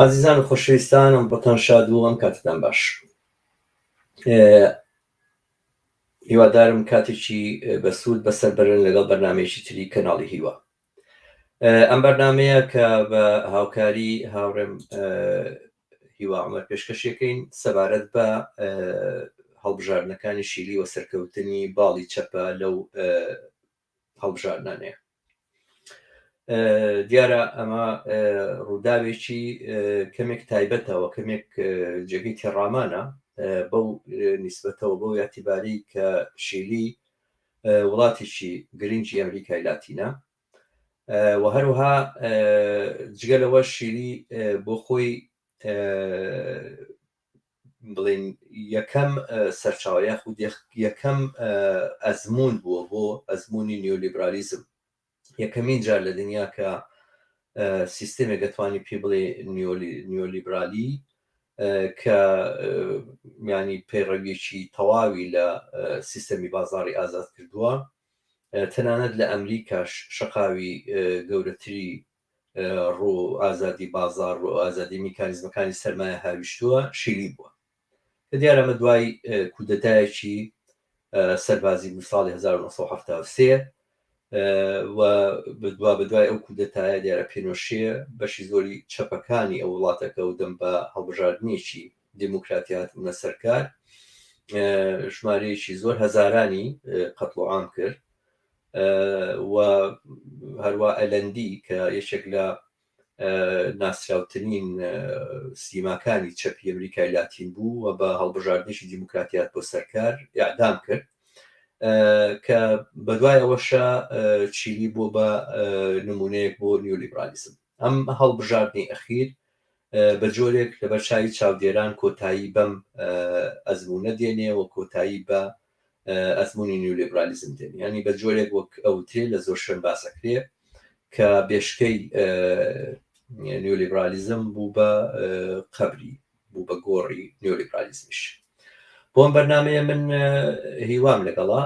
ئازیزان و خۆشەویستان ئەمڕۆتان شاد و ئەم کاتتان باش. هیوادارم کاتێکی بەسوود بەسەر بەرن لەگەڵ بەرنمەیەکی تری کەناڵی هیوا. ئەم بەرنمەیە کە بە هاوکاری هاوڕێم هیوا عومەر پێشکەشیەکەین سەبارەت بە هەڵبژاردنەکانی شیلی و سەرکەوتنی باڵی چەپە لەو هەڵبژاردنانەیە. دیارە ئەمە ڕووداوێکی کەمێک تایبەتەوە کەمێک جێگەی تێڕامانە بەو نیسبەتەوە بەو یاعتیباری کە شیلی وڵاتێکی گرنگی ئەمریکای لاتینە و هەروها جگە لەوە شیلی بۆ خۆی بڵێین یەکەم سەرچاوە یاخود یەکەم ئەزموون بووە بۆ ئەزموونی نیۆلیبرالیزم یەکەمین جار لە دنیا کە سیستمێک ئەتوانی پێ بڵێ نیۆلیبرالی کە ینی پەیڕەویەکی تەواوی لە سیستەمی بازاری ئازاد کردووە تەنانەت لە ئەمریکاش شەقاوی گەورەتری ڕوو ئازادی بازاڕ و ئازادی میکانیزمەکانی سەرمایە هاویشتووە شیلی بووە کە دیارە ئەمە دوای کودەتایەکی سەربازی بوو ساڵی 1973 و دوا بە دوای ئەو کودەتایە دیارە پێنۆشێ بەشی زۆری چەپەکانی ئەو وڵاتەکە و دەم بە هەڵبژاردنێکی دیموکراتی هاتبوونە سەرکار ژمارەیەکی زۆر هەزارانی قەتڵ و عام کرد و هەروە ئەلەندی کە یەکێک لە ناسراوترین سیماکانی چەپی ئەمریکای لاتین بوو و بە هەڵبژاردنێکی دیموکراتیات بۆ سەرکار ئیعدام کرد کە بەدوای ئەوەشە چیلی بووە بە نمونەیەک بۆ نیولیبرالیزم ئەم هەڵبژاردنی ئەخیر بە جۆرێک لەبەر چاوی چاودێران کۆتایی بەم ئەزموونە دێنێ و کۆتایی بە ئەزموونی نیولیبرالیزم دێنێ. یانی بە جۆرێک وەک ئەوترێ لە زۆر شوێن باس ئەکرێ کە بێشکەی نیولیبرالیزم بوو بە قەبری بوو بە گۆڕی نیولیبرالیزمیش. بۆ ئەم بەرنامەیە من هیوام لەگەڵە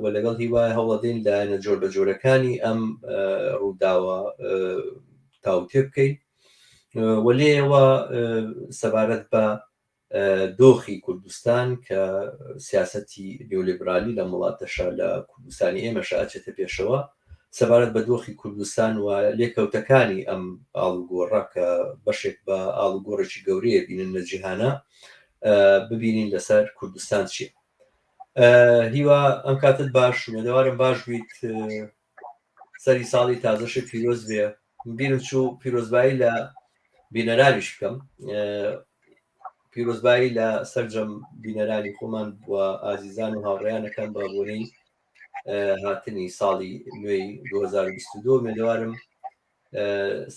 و لەگەڵ هیوای هەوڵەدەین لایەنە جۆر بە جۆرەکانی ئەم ڕووداوە تاوتێ بکەین و لێیەوە سەبارەت بە دۆخی کوردستان کە سیاسەتی نیۆلیبرالی لەم وڵاتەشا لە کوردستانی ئێمەشا ئەچێتە پێشەوە سەبارەت بە دۆخی کوردستان و لێکەوتەکانی ئەم ئاڵوگۆڕە کە بەشێک بە ئاڵوگۆڕێکی گەورەیە بینن لە جیهانە ببینین لەسەر کوردستان چییە. هیوا ئەم کاتت باش ومێدەوارم باش بیت سەری ساڵی تازەشت پیرۆز بێ بیرم چوو پیرۆزبایی لە بینەرانیش بکەم پیرۆزبایی لە سەرجەم بینەرانی خۆمان و ئازیزان و هاوڕێیانەکەم بە بۆنەی هاتنی ساڵی نوێی 2022 مێدەوارم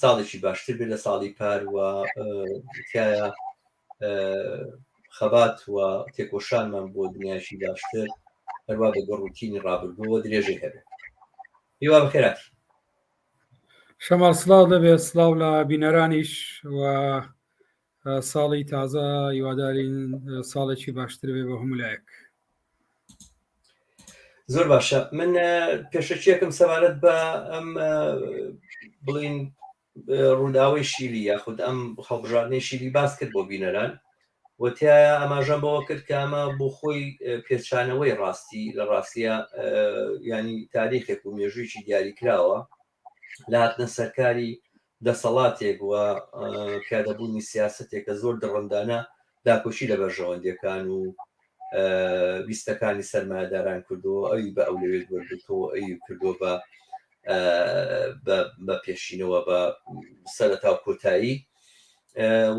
ساڵێکی باشتر بێت لە ساڵی پار و تایە خەبات و تێکۆشانمان بۆ دنیایکی باشتر هەروە بە گەڕوتینی ڕابردووەوە درێژەی هەبێت هیوا بەخێراتی شەماڵ سڵاو دەبێت سڵاو لە بینەرانیش و ساڵی تازە هیوادارین ساڵێکی باشتر بێ بۆ هەموو لایەک. زۆر باشە من پێشەکیەکم سەبارەت بە ئەم بڵین ڕووداوی شیلی یاخود ئەم هەڵبژاردنەی شیلی باس کرد بۆ بینەران و تایە ئاماژەم بەوە کرد کە ئەمە بۆ خۆی پێچانەوەی ڕاستی لە ڕاستیە ینی تاریخێک و مێژوویی دیاری کراوە لە هاتنە سەرکاری دەسەڵاتێک و پیادەبوونی سیاسەتێکە زۆر دڕندانە داکۆکی لە بەرژەوەندیەکان و ویستەکانی سەرمایەداران کردووە ئەوی بە ئەولەوێت وەرگرتەوە ئەوی کردووە بە بە پێشینەوە بە سەرەتا و کۆتایی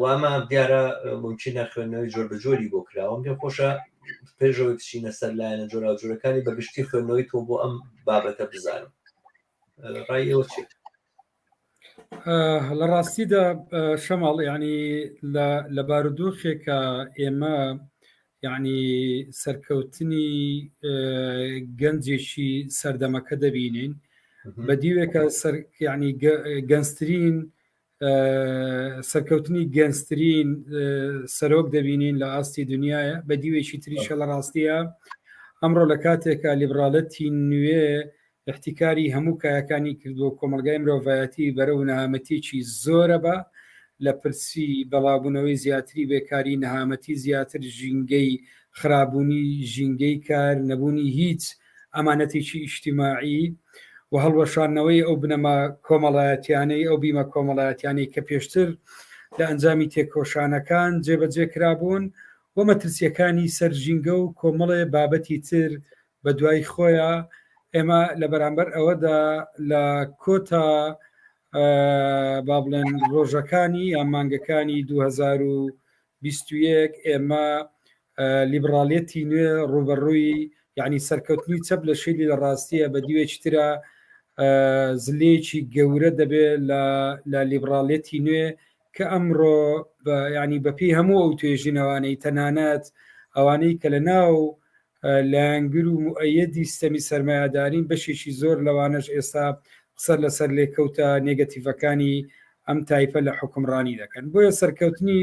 وامە دیارە ممکنە خوێندنەوەی جۆر بە جۆری بۆ کراوەم پێم خۆشە پێشەوەی بچینە سەر لایەنە جۆراوجۆرەکانی بە گشتی خوێندنەوەی تۆ بۆ ئەم بابەتە بزانم ڕای ئێوە چیە؟ لە ڕاستیدا شەماڵ ینی لە بارودۆخێکە ئێمە یعنی سەرکەوتنی گەنجێکی سەردەمەکە دەبینین بە دیوێکە سەر ینی گەنجترین سەرکەوتنی گەنجترین سەرۆک دەبینین لە ئاستی دنیاە بە دیوێکی تریشە لە ڕاستیە ئەمڕۆ لە کاتێکا لیبرالەتی نوێ احتیکاری هەموو کایەکانی کردووە کۆمەلگای مرۆڤایەتی بەرەو نەهامەتیی زۆرە بە. لە پرسی بەڵابوونەوەی زیاتری بێکاری، نەهامەتی زیاتر، ژینگەی خرابوونی ژینگەی کار، نەبوونی هیچ ئەمانەتێکی ئیجتیماعی و هەڵوەشاندنەوەی ئەو بنەما کۆمەڵایەتیانەی ئەو بیمە کۆمەڵایەتیانەی کە پێشتر لە ئەنجامی تێکۆشانەکان جێبەجێ کرابوون و مەترسیەکانی سەر ژینگە و کۆمەڵێ بابەتی تر بە دوای خۆیا ئێمە لە بەرامبەر ئەوەدا لە کۆتا با بڵێن ڕۆژەکانی یان مانگەکانی 2021 ئێمە لیبرالیەتی نوێ ڕوبەڕووی یعنی سەرکەوتنی چەپ لە شیلی لە ڕاستیە بە دیوێکی ترە زلەیەکی گەورە دەبێت لە لیبرالیەتی نوێ کە ئەمڕۆ ینی بەپی هەموو ئەو توێژینەوانەی تەنانەت ئەوانەی کە لە ناو لایەنگر و موئەیەدی ستەمی سەرمایەدارین، بەشێکی زۆر لەوانەش ئێستا قسە لەسەر لێکەوتە نێگەتیڤەکانی ئەم تایپە لە حوکمڕانی دەکەن. بۆیە سەرکەوتنی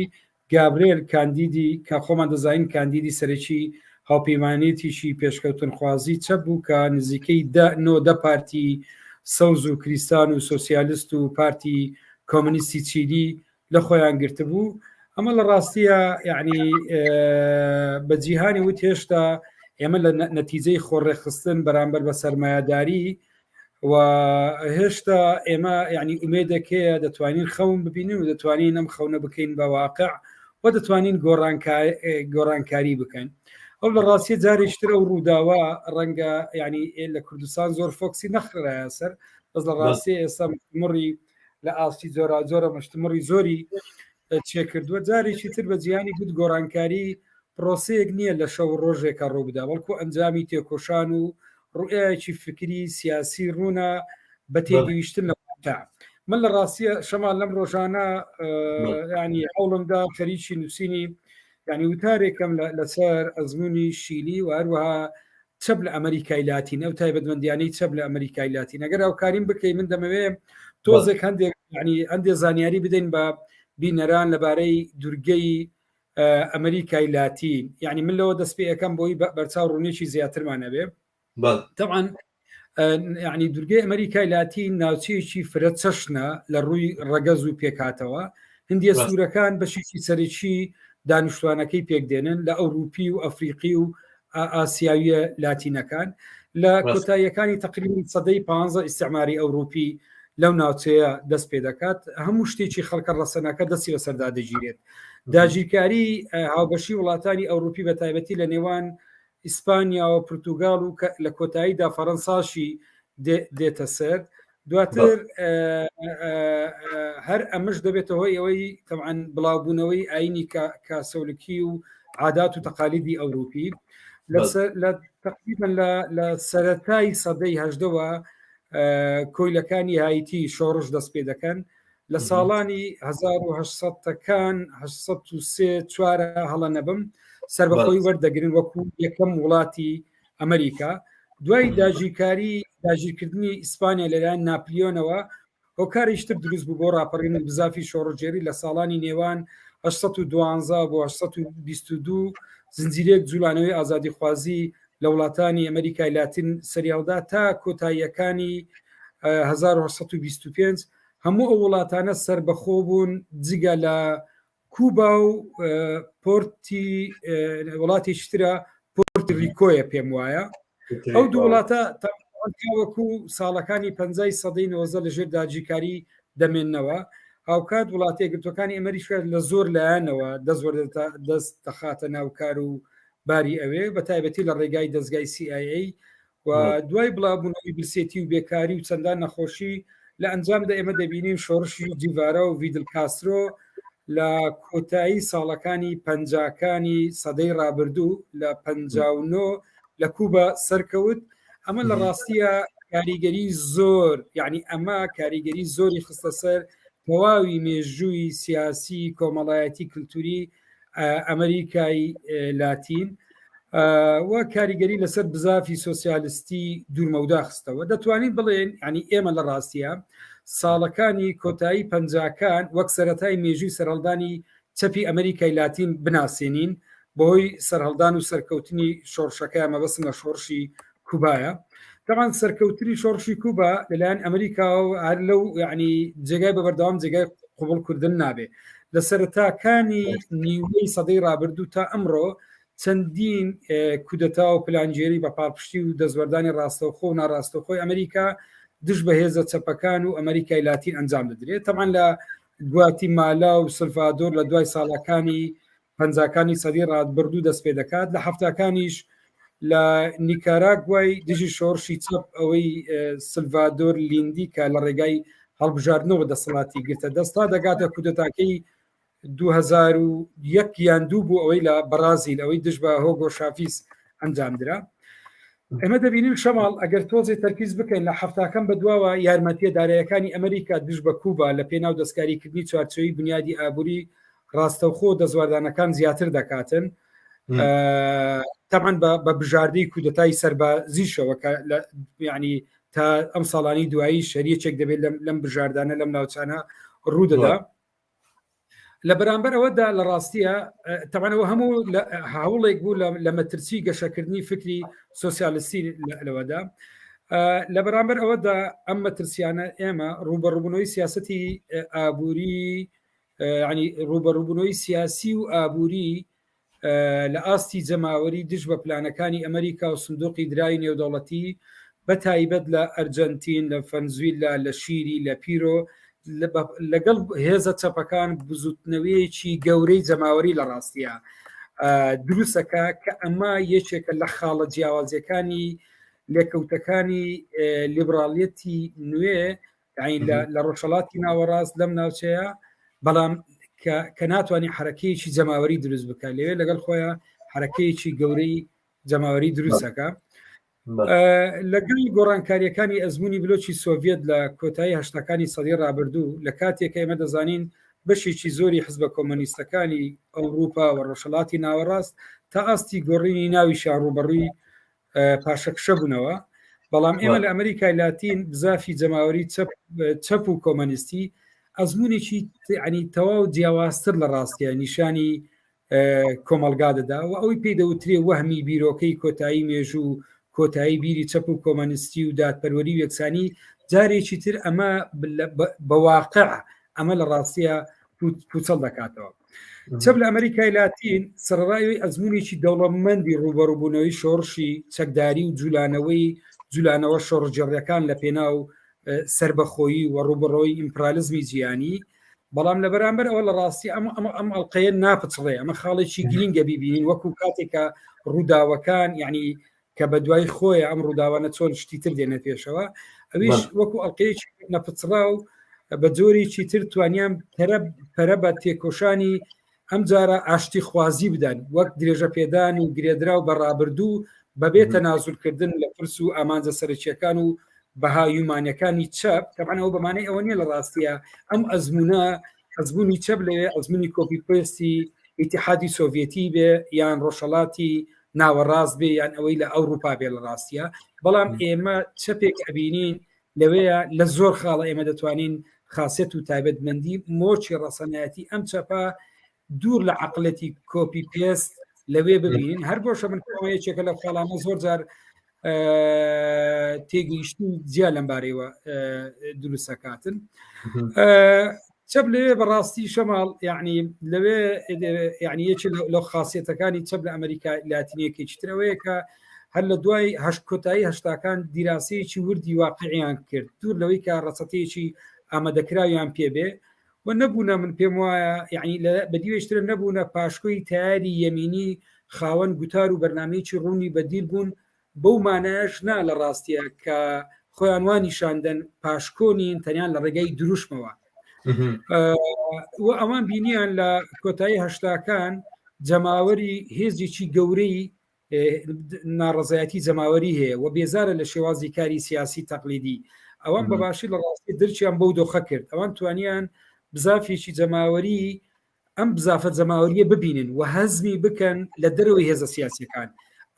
گابرێل کاندیدی کە خۆمان دەزانین کاندیدی سەرەکی هاوپەیمانێتیی پێشکەوتنخوازی چەپ بوو کە نزیکەی دە نۆ دە پارتی سەوز و کریستان و سۆسیالست و پارتی کۆمۆنیستی چیلی لە خۆیان گرتبوو ئەمە لە ڕاستیە یعنی بە جیهانی وت هێشتا ئێمە لە نەتیجەی خۆڕێکخستن بەرامبەر بە سەرمایەداری و هێشتا ئێمە یعنی ئومێدێک هەیە دەتوانین خەون ببینین و دەتوانین ئەم خەونە بکەین بە واقع و دەتوانین گۆڕانکاری بکەین ئەو لە ڕاستیە جارێکتر ئەو ڕووداوە ڕەنگە یعنی لە کوردستان زۆر فۆکسی نەخرایە سەر بەس لە ڕاستی ئێستا مڕی لە ئاستی جۆراجۆرە مشتمڕی زۆری چێکردووە جارێکی تر بە جیهانی گوت گۆڕانکاری پرۆسەیەک نییە لە شەو ڕۆژێکە ڕووبدا بەڵکو ئەنجامی تێکۆشان و ڕوئیایەکی فکری سیاسی ڕوونە بە تێگەیشتن لە واقع من لە ڕاستیە شەمال لەم ڕۆژانە ینی هەوڵمدا خەریکی نووسینی ینی وتارێکم لەسەر ئەزمموی شیلی و هەروەها چەپ لە ئەمریکای لاتین ئەو تایبەتمەندیانەی چەپ لە ئەمریکای لاتین ئەگەر هاوکاریم بکەی من دەمەوێ تۆزێک هەندێک ینی هەندێک زانیاری بدەین بە بینەران لەبارەی دوورگەی ئەمریکای لاتین یعنی من لەوە دەست پێ ئەەکەم بۆی بەرچاو ڕوونێکی زیاترمان هەبێ طبعا یعنی دوورگەی ئەمریکای لاتین ناوچەیەکی فرە چەشنە لە ڕووی ڕەگەز و پێکهاتەوە هندیە سوورەکان بەشێکی سەرەکی دانیشتوانەکەی پێکدێنن لە ئەوروپی و ئەفریقی و ئاسیاویە لاتینەکان لە کۆتاییەکانی تقریبی سەدەی پ ئیسعماری ئەوروپی لەو ناوچەیە دەست پێ دەکات هەموو شتێکی خەڵکە ڕەسەنەکە دەستی بەسەردا دەگیرێت داگیرکاری هاوبەشی وڵاتانی ئەوروپی بە تایبەتی لە نێوان ئیسپانیا و پرتوگال و لە کۆتاییدا فەرەنساشی دێتە سەر دواتر هەر ئەمەش دەبێتە هۆی ئەوەی تەعاان بڵاوبوونەوەی ئاینی کاسۆلکی و عادات و تەقالیدی ئەوروپی لە تقریبا لە سەرەتای سەدەی هەژدەوە کۆیلەکانی هایتی شۆڕش دەست پێ دەکەن لە ساڵانی 1970ەکان 1970 چوارە هەڵە نەبم سربەخۆی وەردەگرن وەکو یەکەم وڵاتی ئەمریکا دوای داگیرکاری داگیرکردنی ئیسپانیا لەلایەن ناپلیۆنەوە هۆکاریش تر دروست بوو بۆ ڕاپەڕین و بزافی شۆڕشگێری لە ساڵانی نێوان 812 بۆ 822 زنجیرەیەک جوولانەوەی ئازادیخوازی لە وڵاتانی ئەمریکای لاتین سەریهەڵدا تا کۆتاییەکانی 1925 هەموو ئەو وڵاتانە سەربەخۆ بوون جگە لە کوبا و پۆرتی وڵاتێکی ترە پۆرتی ریکۆیە پێم وایە ئەو دوو وڵاتە تاوەکو ساڵەکانی پەنجای سەدەی نۆزە لەژێر داگیرکاری دەمێننەوە هاوکات وڵاتە یەکگرتووەکانی ئەمریکا لە زۆر لایەنەوە دەست دەخاتە ناوکار و باری ئەوێ بە تایبەتی لە ڕێگای دەستگای CIA و دوای بڵاوبوونەوەی برسێتی و بێکاری و چەندان نەخۆشی لە ئەنجامدا ئێمە دەبینین شۆڕشی جیڤارا و ڤیدل کاسترۆ لە کۆتایی ساڵەکانی پەنجاکانی سەدەی ڕابردوو لە 59 لە کوبا سەرکەوت ئەمە لە ڕاستیە کاریگەری زۆر یعنی ئەمە کاریگەری زۆری خستە سەر تەواوی مێژووی سیاسی کۆمەڵایەتی کللتوری ئەمریکای لاتین و کاریگەری لەسەر بزافی سۆسیالستی دوورمەودا خستەوە دەتوانین بڵێن ینی ئێمە لە ڕاستیە ساڵەکانی کۆتایی پەنجاکان وەک سەتای مێژووی سەرهەڵدانی چەپی ئەمریکای لاتین بناسێنین بەهۆی سەرهەڵدان و سەرکەوتنی شۆڕشەکە مەبەستم لە شۆڕشی کوبایە تەمان سەرکەوتنی شۆڕشی کوبا لەلایەن ئەمریکا و هەر لەو یعنی جێگای بە بەردەوام جێگای قوبڵکردن نابێ. لە سەرەتاکانی نیوەی سەدەی ڕابردوو تا ئەمڕۆ چەندین کودەتا و پلانگێری بە پاڵپشتی و دەستوەردانی ڕاستەوخۆ و ناڕاستەوخۆی ئەمریکا دژ بە هێزە چەپەکان و ئەمریکای لاتین ئەنجام دەدرێت. تەبعەن لە گواتیمالا و سلڤادۆر لە دوای ساڵەکانی پەنجاکانی سەدەی ڕابردوو دەست پێ دەکات، لە حەفتاکانیش لە نیکاراگوای دژی شۆڕشی چەپ ئەوەی سلڤادۆر لیندی کە لە ڕێگای هەڵبژاردنەوە دەسەڵاتی گرتە دەست تا دەگاتە کودەتاکەی 2001 یان دوو بوو ئەوەی لە بەڕازیل ئەوەی دژ بە هۆگۆ شافیس ئەنجامدرا. ئێمە دەبینین شەماڵ ئەگەر تۆزێ تەرکیز بکەین لە حەفتاکەم بەدواوە یارمەتیە دارایەکانی ئەمریکا دژ بە کوبا لە پێناو دەستکاریکردنی چوارچێوەی بنیادی ئابووری ڕاستەوخۆ دەستواردانەکان زیاتر دەکاتن تەبعەن بە بژاردەی کودەتای سەربازیشەوە کە ینی تا ئەم ساڵانی دوایی شەریەکێک دەبێت لەم بژاردانە لەم ناوچانە ڕوودەدا لە بەرامبەر ئەوەدا لە ڕاستیە تەمانەوە هەموو هەوڵێک بوو لە مەترسی گەشەکردنی فکری سۆسیالستی لەوەدا لە بەرامبەر ئەوەدا ئەم مەترسیانە ئێمە ڕوبەڕوبوونەوەی سیاستی ئابووری ینی ڕوبەڕوبوونەوەی سیاسی و ئابووری لە ئاستی جەماوەری دژ بە پلانەکانی ئەمریکا و سندوقی دراوی نێودەوڵەتی بە تایبەت لە ئەرجەنتین، لە فەنزویلا، لە شیری، لە پیرۆ لەگەڵ هێزە چەپەکان بزوتنەوەیەکی گەورەی جەماوەری لە ڕاستیە دروستەکە کە ئەمە یەکێکە لە خاڵە جیاوازیەکانی لێکەوتەکانی لیبرالیەتی نوێ لە ڕۆژهەڵاتی ناوەڕاست لەم ناوچەیە بەڵام کە ناتوانانی حرەکەیەکی جەماوەری دروست بکە لەوێ لەگەڵ خۆیان حرەکەیەکی گەورەی جەماوەری دروستەکە لەگەڵ گۆڕانکاریەکانی ئەزمموی بلۆکی سۆڤێت لە کۆتایی هەشتاکانی سەدی ڕابردوو لە کاتێک ئێمە دەزانین بەشێکی زۆری حزبە کۆمەنیستەکانی ئەوروپا و ڕۆژهەڵاتی ناوەڕاست تا ئاستی گۆڕینی ناویشیان ڕوبەڕووی پاشەکشە بوونەوە بەڵام ئێمە لە ئەمریکای لاتین بزافی جەماوەری چەپ و کۆمەنیستی ئەزمونێکی ینی تەواو جیاوازتر لە ڕاستیە نیشانی کۆمەلگا دەدا و ئەوەی پێی دەوترێ وەهمی بیرۆکەی کۆتایی مێژوو کۆتایی بیری چەپ و کۆمەنیستی و دادپەروەری و یەکسانی جارێکی تر ئەمە بەواقع ئەمە لە ڕاستیە پوچەڵ دەکاتەوە چەپ لە ئەمریکای لاتین سەرڕای ئەزمونێکی دەوڵەمەندی ڕوبەڕوبوونەوەی شۆڕشی چەکداری و جولانەوەی جولانەوە شۆڕجێڕیەکان لە پێناو سربەخۆیی و ڕوبڕۆی ئیمپرالیزمی جیهانی بەڵام لە بەرامبەر ئەوە لە ڕاستی ئەم ئەم ئەم ئەڵلقەیە ناپچڕێ ئەمە خاڵێکی گرینگە بیبینین وەکو کاتێکە ڕووداوەکان یعنی کە بە دوای خۆیە ئەم ڕووداوانە چۆن شتی تر دێنە پێشەوە ئەویش وەکو ئەڵلقەیەکی نەپچڕا و بە جۆرێکی تر توانیان پەرە بە تێکۆشانی ئەم جارە ئاشتی خوازی بدەن وەک درێژە پێدان و گرێدراو بە ڕابردوو بەبێ تەنازولکردن لە پرس و ئامانجە سەرەکیەکان و بەها یومانەکانی چەپ. تەبعەن ئەوە بەمانەی ئەوە نییە لە ڕاستیە ئەم ئەزمونە ئەزمونی چەپ لەوێ ئەزمونی copy paste ی ئیتیحادی سۆڤێتی بێ یان ڕۆژهەڵاتی ناوەڕاست بێ یان ئەوەی لە ئەوروپا بێ لە ڕاستیە بەڵام ئێمە چەپێک ئەبینین لەوەیە لە زۆر خاڵە ئێمە دەتوانین خاصێت و تایبەتمەندی مۆچی ڕەسەنایەتی ئەم چەپە دوور لە عقلەتی copy paste لەوێ ببینین. هەر بۆشە من یەکێکە لە خاڵانە زۆر جار تێگەیشتنی جیا لەم بارەیەوە دروستەکاتن. چەپ لەوێ بەڕاستی شەماڵ یعنی لەوێ یعنی یەکی لەو خاصیەتەکانی چەپ لە ئەمریکا لاتینیەکێکی ترەوەیە کە هەر لە دوای هەشت کۆتایی هەشتاکان دیراسەیەکی وردی واقعیان کرد دوور لەوەی کە ڕەچەتەیەکی ئامادەکراویان پێبێ و نەبوونە من پێم وایە یعنی بە دیوێشترە نەبوونە پاشکۆی تیاری یەمینی خاوەن گوتار و بەرنمەیەکی ڕوونی بەدیل بوون بەو مانایەش نا لە ڕاستیە کە خۆیان وا نیشاندەن پاشکۆ نین تەنیا لە ڕێگای دروشمەوە. و ئەوان بینیان لە کۆتایی هەشتاکان جەماوەری هێزێکی گەورەی ناڕزایەتی جەماوەری هەیە و بێزارە لە شێوازی کاری سیاسی تەقلیدی. ئەوان بە باشی لە ڕاستی درکیان بەو دۆخە کرد. ئەوان توانیان بزافێکی جەماوەری ئەم بزافە جەماوەریە ببینن و هەزمی بکەن لە دەرەوەی هێزە سیاسیەکان.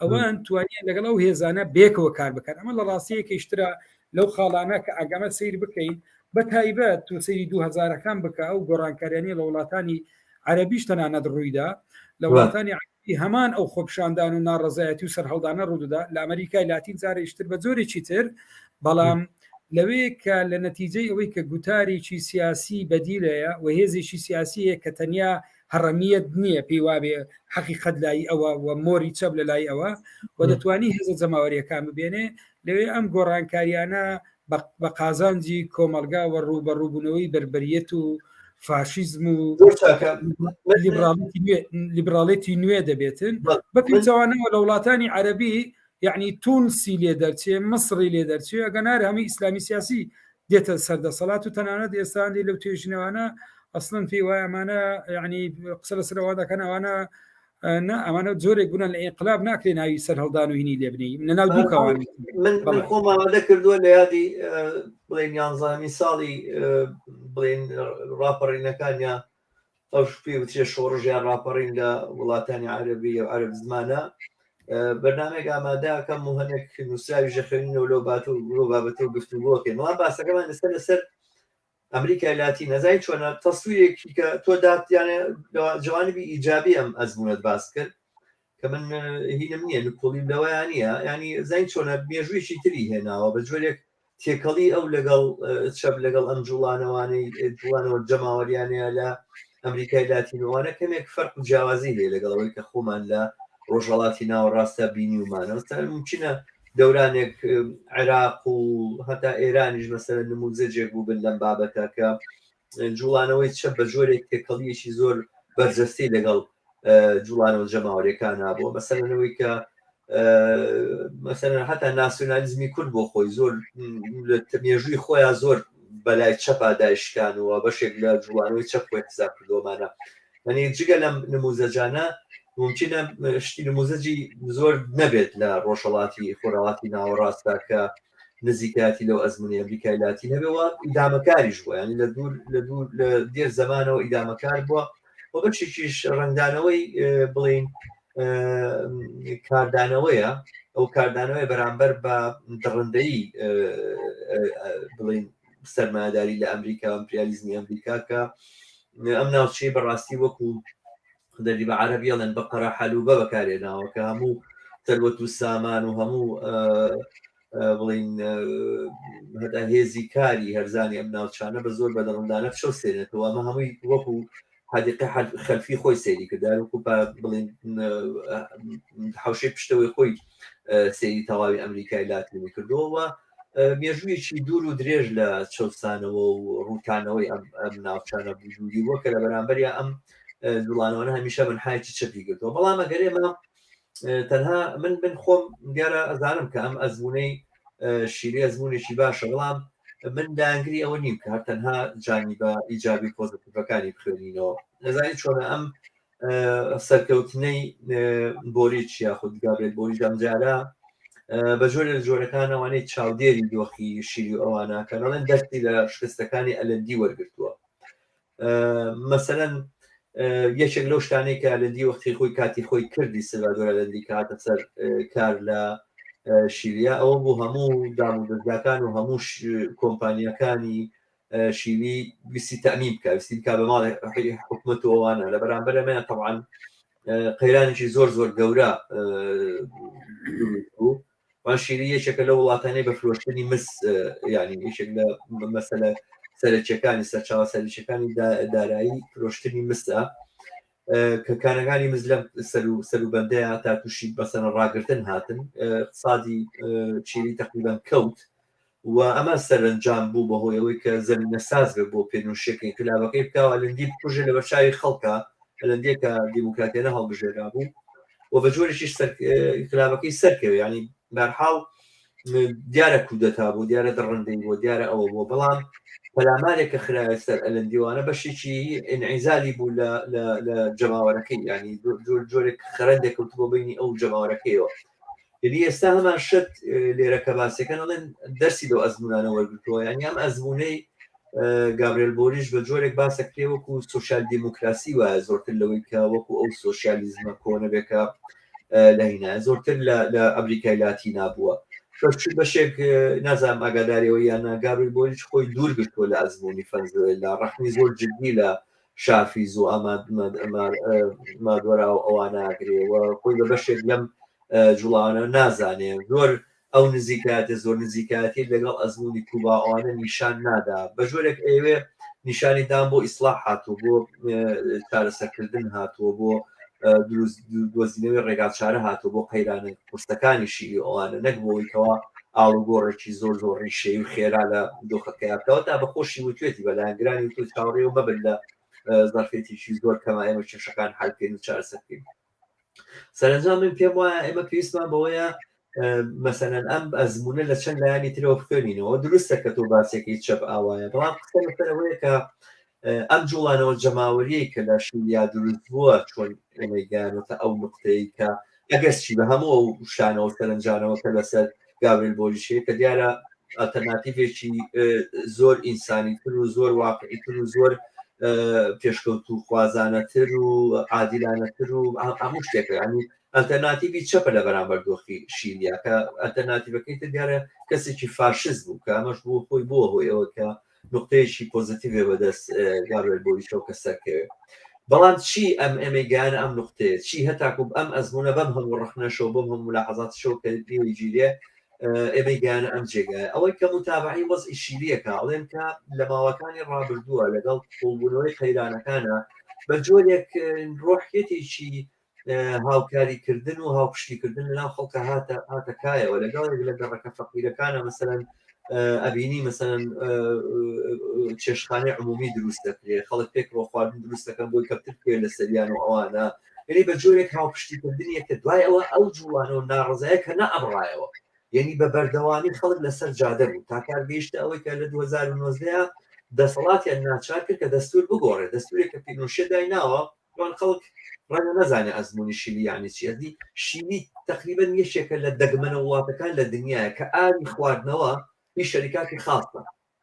ئەوان توانیان لەگەڵ ئەو هێزانە بێکەوە کار بکەن. ئەمە لە ڕاستیەکەیشترە لەو خاڵانە کە ئەگەمە سەیر بکەین، بە تایبەت تۆ سەیری دوو هەزارەکان بکە، ئەو گۆڕانکاریانەی لە وڵاتانی عەرەبیش تەنانەت ڕوویدا، لە وڵاتانی عەرەبی هەمان ئەو خۆپیشاندان و ناڕەزایەتی و سەرهەڵدانە ڕوودەدا، لە ئەمریکای لاتین جارێکتر بە جۆرێکی تر، بەڵام لەوێ کە لە نەتیجەی ئەوەی کە گوتارێکی سیاسی بەدیل هەیە و هێزێکی سیاسی هەیە کە تەنیا هەڕەمیەت نییە پێی وابێ حەقیقەت لای ئەوە و مۆری چەپ لە لای ئەوە و دەتوانی هێزە جەماوەریەکان ببێنێ لەوێ ئەم گۆڕانکاریانە بە قازانجی کۆمەڵگا و ڕووبەڕووبوونەوەی بەربەریەت و فاشیزم و لیبراڵێتی نوێ دەبێتن بە پێچەوانەوە لە وڵاتانی عەربی یعنی تونسی لێ دەرچێ مصری لێ دەرچێ ئەگەنار هەمووی ئیسلامی سیاسی دێتە سەر دەسەڵات و تەنانەت ئێستا لەو توێژینەوانە ئەسڵەن پێی وایە ئەمانە یعنی قسە لەسەر ئەوە دەکەن ئەوانە نا ئەمانە جۆرێک بوونە لە ئینقلاب ناکرێ ناوی سەرهەڵدان و هینی لێ بنێی لە ناو دوو کەوان من من خۆم ئامادە کردووە لە یادی بڵێن یانزەهەمین ساڵی بڵێن ڕاپەڕینەکان یا ئەو پێی وترێ شۆڕش یان ڕاپەڕین لە وڵاتانی عەرەبی و عەرەب زمانە بەرنامێک ئامادەکەم و هەنێک نووسراوی ژەخوێنینەوە لەو بات و لەو بابەتە و گفتوگۆکەین بەڵام باسەکەمان لەسەر لەسەر ئەمریکای لاتین نەزای چۆنە تەسویرێکی کە تۆ داتیانە جوانبی ئیجابی ئەم ئەزمونەت باس کرد کە من هینم نییە نکۆڵیم لەوەیان نییە ینی زین چۆنە مێژوویەکی تری هێناوە بە جۆرێک تێکەڵی ئەو لەگەڵ چەپ لەگەڵ ئەم جوڵانەوانەی جوڵانەوە جەماوەریانەیە لە ئەمریکای لاتینوانە کەمێک فەرق و جیاوازی هەیە لەگەڵ ئەوەی کە خۆمان لە ڕۆژهەڵاتی ناوەڕاستە بینیومانە ممکنە دەورانێک عێراق و هەتا ئێرانیش مەسەلەن نموزەجێک بووبن لەم بابەتە کە جوڵانەوەی چەپ بە جۆرێک تێکەڵیەکی زۆر بەرجەستەی لەگەڵ جوڵانەوە جەماوەریەکان بووە مەسەلەنەوەی کە مەسەلەن هەتا ناسیۆنالیزمی کورد بۆ خۆی زۆر مێژووی خۆیان زۆر بەلای چەپا دایشکانەوە بەشێک لە جوڵانەوەی چەپ خۆی حساب کردووەمانە یعنی جگە لەم نموزەجانە ممکنە شتی نموزەجی زۆر نەبێت لە ڕۆژهەڵاتی خۆراواتی ناوەڕاستدا کە نزیکایەتی لەو ئەزمونی ئەمریکای لاتین هەبێەوە ئیدامەکاریش بووە ینی لە دوور لە دوور لە دێر زەمانەوە ئیدامەکار بووە و بەشێکیش ڕەنگدانەوەی بڵین کاردانەوەیە ئەو کاردانەوەی بەرامبەر بە دڕندەی بڵین سەرمایەداری لە ئەمریکا ئەمپریالیزمی ئەمریکا کە ئەم ناوچەی بەڕاستی وەکو دەری بە عەرەبی ئەڵێن بەقەرە حەلوبە بەکارێناوە کە هەموو سەروەت و سامان و هەموو بڵین هەتا هێزی کاری هەرزانی ئەم ناوچانە بە زۆر بە دەڕندانە بچەوسێنێتەوە ئەمە هەمووی وەکو حدیقە خەلفی خۆی سەیری کردار وەکو بڵین حوشەی پشتەوەی خۆی سەیری تەواوی ئەمریکای لاتینی کردەوە مێژوویەکی دوور و درێژ لە چەوسانەوە و ڕووتانەوەی ئەم ئەم ناوچانە بوجودی بووە کە لە بەرامبەریا ئەم جوڵانەوەە هەمیشە منحایەکی چەپی گرتووە بەڵام ئەگەر ئێمە تەنها من من خۆم دیارە ئەزانم کە ئەم ئەزمونەی شیری ئەزمونێکی باشە بەڵام من لایەنگری ئەوە نیم کە هەر تەنها جانی بە ئیجابی پۆزیتیڤەکانی بخوێنینەوە نەزانی چۆنە ئەم سەرکەوتنەی بۆریچ یاخود گابرێل بۆریچ ئەمجارە بە جۆرە لە جۆرەکانەوانەی چاودێری دۆخی شیری و ئەوانە کە دەڵێن دەستی لە شکستەکانی ئەلەندی وەرگرتووە مەسەلەن یەکێک لەو شتانەی کە ئەلەندی وەختی خۆی کاتی خۆی کردی سلڤادۆر ئەلەندی کە هاتە سەر کار لە شیلیا ئەوە بوو هەموو دام و دەزگاکان و هەموو کۆمپانیەکانی شیلی ویستی تەمیم بکە ویستی بکە بە ماڵی حکومەت و ئەوانە لە بەرامبەر ئەمەیان تەبعەن قەیرانێکی زۆر زۆر گەورە بوو وان شیلی یەکێکە لە وڵاتانەی بە فرۆشتنی مس ینی یەکێک لە مەسەلە سەرەکیەکانی سەرچاوە سەرەکیەکانی دارایی فرۆشتنی مسە کە کانەکانی مس لەم سەر و سەروبەندەیە تا تووشی بەسەنە ڕاگرتن هاتن اقتصادی چیلی تقریبا کەوت و ئەمە سەرەنجام بوو بەهۆی ئەوەی کە زەمینە ساز بێت بۆ پێنوشێک ئینقلابەکەی بکا و ئەلەندی بکوژێ لە بەرچاوی خەڵکا ئەلەندیە کە دیموکراتیانە هەڵبژێرا بوو و بە جۆرێکیش ئینقلابەکەی سەرکەوێ ینی بەرحاڵ دیارە کودەتا بوو دیارە دڕندەی بوو دیارە ئەوە بووە بەڵام پەلامارێک کە خرایە سەر ئەلەندیوانە بەشێکی ئینعیزالی بوو لە جەماوەرەکەی ینی جۆرێک خەرەندێک کەوت بۆ بینی ئەو جەماوەرەکەیەوە یعنی ئێستا هەمان شت لێرە کە باسەکەن ئەڵێن دەرسی لەو ئەزمونانە وەرگتووە یعنی ئەم ئەزمونەی گابرێل بۆریش بە جۆرێک باسەکرێ وەکو سوسیال دیموکراسی وایە زۆرتر لەوەی کە وەکو ئەو سوسیالیزمە کۆنە بێ کە لە هینا زۆرتر لە ئەمریکای لاتینا بووە بەشێک نازانم ئاگاداریەوە یان گابرێل بۆریش خۆی دوور گرتووە لە ئەزمموی فەنزوێلا ڕەخنی زۆر جدی لە شافیز و مادۆرا و ئەوانە ئەگرێ و خۆی بە بەشێک لەم جوڵانە نازانێ زۆر. ئەو نزیکایەتە زۆر نزیکایەتی لەگەڵ ئەزموونی کوبا ئەوانە نیشان نادا بە جۆرێک ئەیەوێ نیشانی دان بۆ ئیسلاح هاتوو بۆ چارەسەرکردن هاتووە بۆ دروست دۆزینەوەی ڕێگاچارە هاتوو بۆ قەیرانە قورسەکانی شیلی ئەوانە نەک بۆ ئەوەی کەوا ئاڵوگۆڕێکی زۆر زۆر ڕیشەی و خێرا لە دۆخەکەیا بکەوە تا بە خۆشی وتوێتی بە لایەنگرانی وتوو چاوەڕێ و مەبن لە زەرفێتیی زۆر کەمە ئێمە کێشەکان حل بکەین و چارەسەر بکەین سەرەنجام من پێم وایە ئێمە پێویستمان بەوەیە مەسەلەن ئەم ئەزمونە لە چەند لایەنی ترەوە بخوێنینەوە دروستە کە تۆ باسێکی چەپ ئاوایە بەڵام قسە لەسەر ئەوەیە کە ئەم جوڵانەوە جەماوەریەی کە لە شیلیا دروست بووە چۆن ئێمەی گەیانۆتە ئەو نقطەیە کە ئەگەرچی بە هەموو ئەو شانەوە سەرنجانەوە کە لەسەر گابریل بۆریشەیە کە دیارە ئەلتەرناتیڤێکی زۆر ئینسانی تر و زۆر واقعی تر و زۆر پێشکەوتوو خوازانەتر و عادیلانەتر و هەموو شتێکە ینی ئەلتەرناتیڤی چەپە لە بەرامبەر دۆخی شیلیا کە ئەلتەرناتیڤەکەی تر دیارە کەسێکی فاشیست بوو کە ئەمەش بوو خۆی بووە هۆی ئەوە کە نقطەیەکی پۆزیتیڤێ بەدەست گابرێل بۆریچەوە کە سەرکەوێ بەڵام چی ئەم ئێمەی گەیانە ئەم نقطەیە چی هەتاکو ئەم ئەزمونە بەم هەموو ڕەخنەشەوە بەم هەموو ملاحەزاتیشەوە کە پێوەی گیرێ ئێمەی گەیانە ئەم جێگایە ئەوەی کە متابعی وەزعی شیلیەکە ئەڵێن کە لە ماوەکانی ڕابردووە لەگەڵ قوڵبوونەوەی قەیرانەکانە بە جۆرێک ڕۆحیەتێکی هاوکاریکردن و هاوپشتیکردن لەناو خەڵکە هاتە هاتە کایەوە لەگەڵ یەک لە گەڕەکە فەقیرەکانە مەسەلەن ئەبینی مەسەلەن چێشتخانەی عمومی دروست دەکرێت خەڵک پێکەوە خواردن دروست دەکەن بۆی کەمتر بکەوێت لە سەریان و ئەوانە یعنی بە جۆرێک هاوپشتیکردنیە کە دوای ئەوە ئەو جوڵانە و ناڕەزایە کە نەئەبڕایەوە یعنی بە بەردەوامی خەڵک لەسەر جادە بوو تا کار گەیشتە ئەوەی کە لە 2019 دەسەڵاتیان ناچار کرد کە دەستور بگۆڕێت دەستورێک کە پینۆشێ دایناوە بەڵام خەڵک ڕەنگە نەزانێ ئەزموونی شیلی یعنی چی ئەدی شیلی تقریبا یەکێکە لە دەگمەنە وڵاتەکان لە دنیاە کە ئاوی خواردنەوە هی شەریکاتی خاصە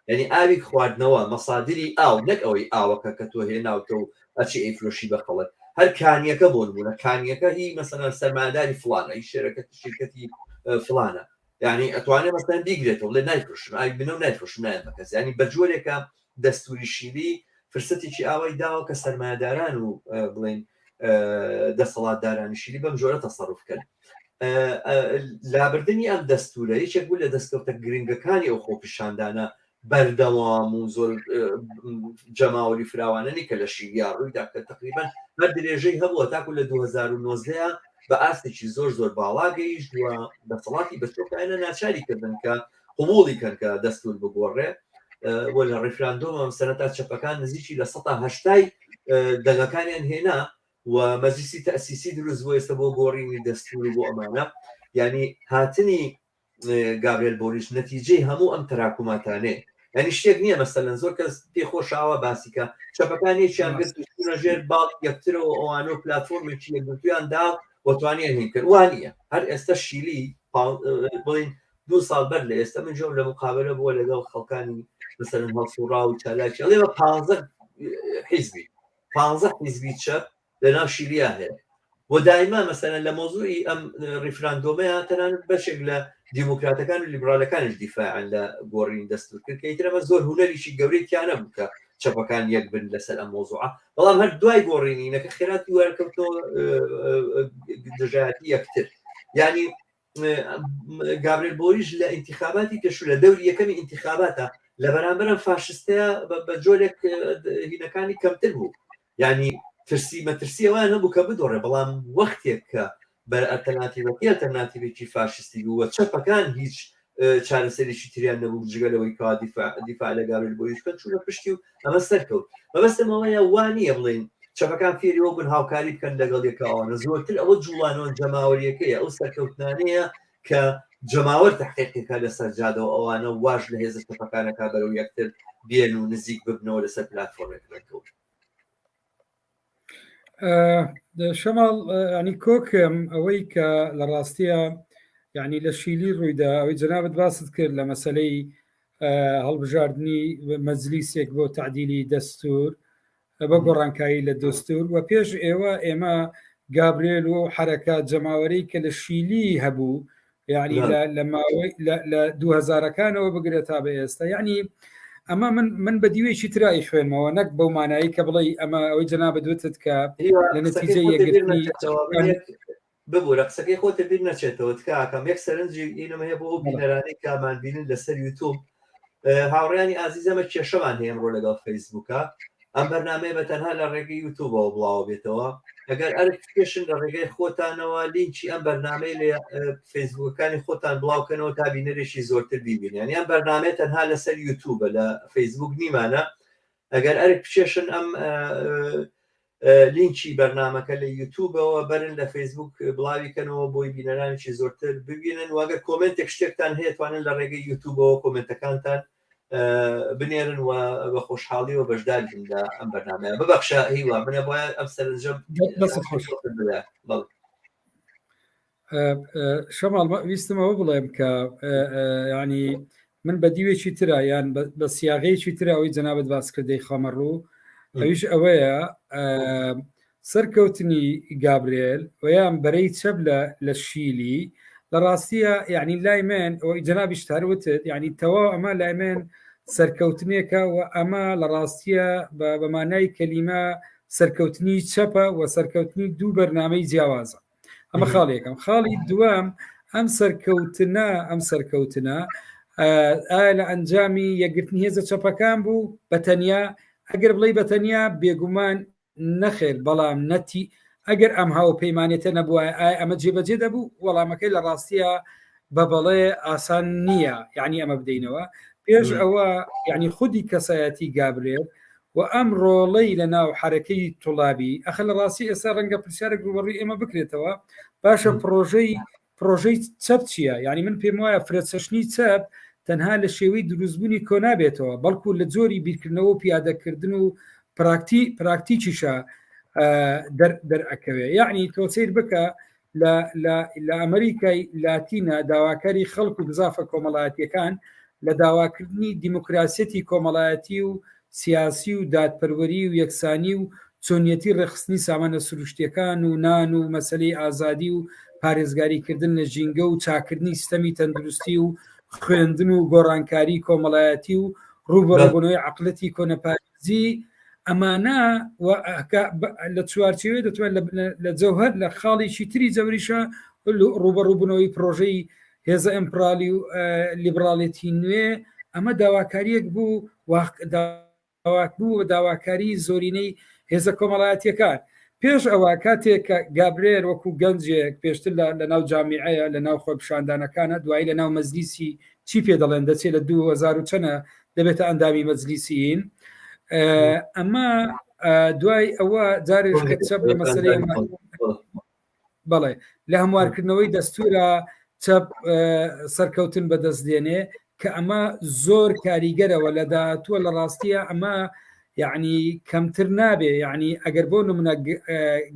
یعنی ئاوی خواردنەوە مەسادری ئاو نەک ئەوەی ئاوەکە کە تۆ هێناوتە و ئەچی ئەیفرۆشی بە خەڵک هەر کانیەکە بۆ نمونە کانیەکە هی مەسەلەن سەرمایەداری فڵانە هی شەرەکەت شرکەتی فڵانە یعنی ئەتوانێ مەسەلەن بیگرێتەوە بڵێ نایفرۆشم ئاوی بنە و نایفرۆشم نایەم بە کەس یعنی بە جۆرێکە دەستوری شیلی فرسەتێکی ئاوای داوە کە سەرمایەداران و بڵێن دەسەڵاتدارانی شیلی بەم جۆرە تەسەڕوف بکەن لابردنی ئەم دەستورە یەکێک بوو لە دەستکەوتە گرنگەکانی ئەو خۆپیشاندانە بەردەوام و زۆر جەماوەری فراوانەنی کە لە شیلیا ڕوویدا کە تقریبا هەر درێژەی هەبووە تاکو لە 2019 بە ئاستێکی زۆر زۆر باڵا گەیشت و دەسەڵاتی بە چۆکایانە ناچاری کردن کە قبوڵی کەن کە دەستور بگۆڕێ و لە ڕیفراندۆمە سەرەتا چەپەکان نزیکی لە سەتا هەشتای دەنگەکانیان هێنا و مەجلیسی تەسیسی دروست بۆ ئێستا بۆ گۆڕینی دەستور و بۆ ئەمانە یعنی هاتنی گابرێل بۆریش نەتیجەی هەموو ئەم تەراکوماتانەیە یعنی شتێک نییە مەسەلەن زۆر کەس پێ خۆشاوە باسیکە چەپەکان یەکیان گرت و چوونە ژێر باڵ یەکترەوە ئەوانە و پلاتفۆرمێکی یەکگرتوویان دا و توانیان هین کرد وا نییە هەر ئێستا شیلی بڵین دوو ساڵ بەر لە ئێستا من جۆم لە مقابلە بووە لەگەڵ خەڵکانی مەسەلەن هەڵسوڕا و چالاکی ئەڵێ بە 15 حیزبی 15 حیزبی چەپ لە ناو شیلیا هەیە و دایما مەسەلەن لە مۆزوعی ئەم ڕیفراندۆمەیە تەنانەت بەشێک لە دیموکراتەکان و لیبرالەکانیش دیفاعیان لە گۆڕینی دەستور کرد کە ئیتر ئەمە زۆر هونەریی گەورەی تیا نەبوو کە چەپەکان یەک بن لەسەر ئەم مۆزوعە بەڵام هەر دوای گۆڕینی نەکە خێرا دووارە کەوتەوە دژایەتی یەکتر یعنی گابرێل بۆریش لە ئینتخاباتی پێشوو لە دەوری یەکەمی ئینتخاباتە لە بەرامبەرم فاشستەیە بە جۆرێک هینەکانی کەمتر بوو یعنی ترسی مەترسی ئەوان هەبوو کە بدۆڕێ بەڵام وەختێک کە بەر ئەلتەرناتیڤەکەی ئەلتەرناتیڤێکی فاشستی بوو و چەپەکان هیچ چارەسەرێکی تریان نەبوو جگە لەوەی کەوا دیفاع دیفاع لە گابرێل بۆریش بکەن چوونە پشتی و ئەمە سەرکەوت مەبەستم ئەوەیە وا نییە بڵێین چەپەکان فێری ئەوە بوون هاوکاری بکەن لەگەڵ یەکەوانە زۆرتر ئەوە جوڵانەوە جەماوەریەکەیە ئەو سەرکەوتنانەیە کە جەماوەر تحقیقەکە لەسەر جادەوە ئەوانە واش لە هێزە چەپەکانەکە بەرەو یەکتر بێن و نزیک ببنەوە لەسەر پلاتفۆرمێک ڕێکەوت. شەماڵ ینی کۆکم ئەوەی کە لە ڕاستیە یعنی لە شیلی ڕوویدا ئەوەی جەنابەت باست کرد لە مەسلەی هەڵبژاردننی مەجلیسێک بۆ تعدیلی دەستور بە گۆڕانکاری لە دەستور و پێش ئێوە ئێمە گابرێل و حرەکە جەماوەری کە لە شیلی هەبوو یعنی لە ماوەی لە دوهزارەکانەوە بگرێت تا بە ئێستا یعنی ئەمە من من بە دیوێکی ترای خوێنمەوە نەک بەو مانایی کە بڵێ ئەمە ئەوەی جەنابت وتت کە لە نەتیجە یەکگرتنی. ببورە قسەکەی خۆتە بیر نەچێتەوە تکاکەم یەک سەرنجی ئینم هەیە بۆ ئەو بینەرانەی کامان بینن لەسەر یوتوب هاوڕیانی ئازیزەمە کێشەمان هەیە ئەمڕۆ لەگەڵ فەیسبوکە ئەم بەرنمەیە بە تەنها لە ڕێگەی یوتوبەوە بڵاوە بێتەوە ئەگەر ئەرک پێشن لە ڕێگەی خۆتانەوە لینکی ئەم بەرنمەی لە فەیسبوکەکانی خۆتان بڵاوکەنەوە تا بینەرێکی زۆرتر بیبین یان یان بەرنمەیە تەنها لەسەر یوتوبە لە فەیسبوک نیمانە ئەگەر ئەرک بچێشن ئەم لینکی بەرنامەکە لە یوتوبەوە بەرن لە فەیسبوک بڵاوی کەنەوە بۆی بینەرانێکی زۆرتر ببینن واگەر کۆمنتێک شتێکتان هەیە توانن لە ڕێگەی یوتوبەوە کۆمنتەکانتان بنێرن و بە خۆشحاڵی و بەشدار بن لە ئەم بەرنامەیە ببەخشە هیوا منە بۆیە ئەم سەرنجم بەڵێ شەماڵ ویستم ئەوە بڵێم کە ینی من بە دیوێکی ترە یان بە سیاغەیەکی ترە ئەوەی جەنابەت باس کردەی خەمە ڕوو ئەویش ئەوەیە سەرکەوتنی گابرێل ویان بەرەی چەپ لە لە شیلی لە ڕاستیە یعنی لای من ئەوەی جەنابیش تاروتت یعنی تەواو ئەمە لای من سەرکەوتنێکە و ئەمە لە ڕاستیە بە بەمانای کەلیمە سەرکەوتنی چەپە و سەرکەوتنی دوو بەرنمەی جیاوازە ئەمە خاڵی یەکەم خاڵی دووەم ئەم سەرکەوتنە ئەم سەرکەوتنە ئایا لە ئەنجامی یەکگرتنی هێزە چەپەکان بوو بە تەنیا ئەگەر بڵێ بە تەنیا بێگومان نەخێر بەڵام نەتی ئەگەر ئەم هاوپەیمانێتە نەبووە ئایا ئەمە جێبەجێ دەبوو وەڵامەکەی لە ڕاستیە بە بەڵێ ئاسان نییە یعنی ئەمە بدەینەوە پێش ئەوە یعنی خودی کەسایەتی گابرێل و ئەم ڕۆڵەی لە ناو حەرەکەی توڵابی، ئەخر لە ڕاستی ئێستا ڕەنگە پرسیارێک ڕووبەڕووی ئێمە بکرێتەوە، باشە پڕۆژەی پڕۆژەی چەپ چییە؟ یانی من پێم وایە فرەچەشنی چەپ تەنها لە شێوەی دروستبوونی کۆ نابێتەوە، بەڵکو لە جۆری بیرکردنەوە و پیادەکردن و پراکتی پراکتیکیشە دەر دەرئەکەوێ. یەعنی تۆ سەیر بکە لە لە لە ئەمریکای لاتینە داواکاری خەڵک و بزافە کۆمەڵایەتیەکان لە داواکردنی دیموکراسیەتی کۆمەڵایەتی و سیاسی و دادپەروەری و یەکسانی و چۆنیەتی ڕێکخستنی سامانە سروشتیەکان و نان و مەسەلەی ئازادی و پارێزگاری کردن لە ژینگە و چاکردنی سیستەمی تەندروستی و خوێندن و گۆڕانکاری کۆمەڵایەتی و ڕووبەڕووبوونەوەی عەقڵەتی کۆنەپارێزی ئەمانە لە چوارچێوەی دەتوان لە جەوهەر لە خاڵێکی تری جەوریشە ڕوبەڕووبوونەوەی پرۆژەی هێزە ئەمپرالی و لیبراڵێتی نوێ ئەمە داواکاریەک بوو داواک بوو داواکاری زۆرینەی هێزە کۆمەڵایەتیەکان پێش ئەوە کاتێک کە گابرێر وەکو گەنجێک پێشتر لە ناو جامیعەیە لە ناو خۆپیشاندانەکانە دوایی لە ناو مەجلیسی چی پێ دەڵێن دەچێت لە 2000 و چەنە دەبێتە ئەندامی مەجلیسیین ئەمە دوای ئەوە جارێک کە چەپ لە مەسەلەی بەڵێ لە هەموارکردنەوەی دەستورە چەپ سەرکەوتن بەدەست دێنێ کە ئەمە زۆر کاریگەرەوە لە داهاتووە لە ڕاستیە ئەمە یعنی کەمتر نابێ یعنی ئەگەر بۆ نمونە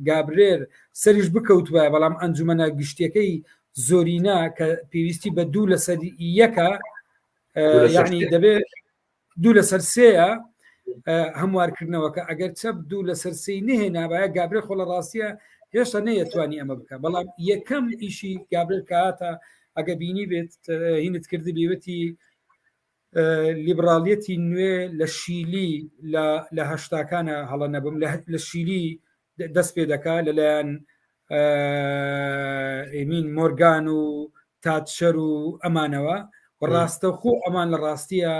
گابرێر سەریش بکەوتوە بەڵام ئەنجومەنە گشتیەکەی زۆرینە کە پێویستی بە دوو لەسەر یەکە یعنی دەبێت دوو لەسەر سێیە هەموارکردنەوەکە ئەگەر چەپ دوو لەسەر سێی نهێنابایە گابرێ خۆ لە ڕاستیە هێشتا نەیەتوانی ئەمە بکە بەڵام یەکەم ئیشی گابرێل کاتە ئەگە بینی بێت هینت کردی بیوتی لیبرالیەتی نوێ لە شیلی لە هەشتاکانە هەڵە نەبم لە شیلی دەست پێ دەکا لەلایەن ئێمین مۆرگان و تاتشەر و ئەمانەوە و ڕاستەوخۆ ئەمان لە ڕاستیە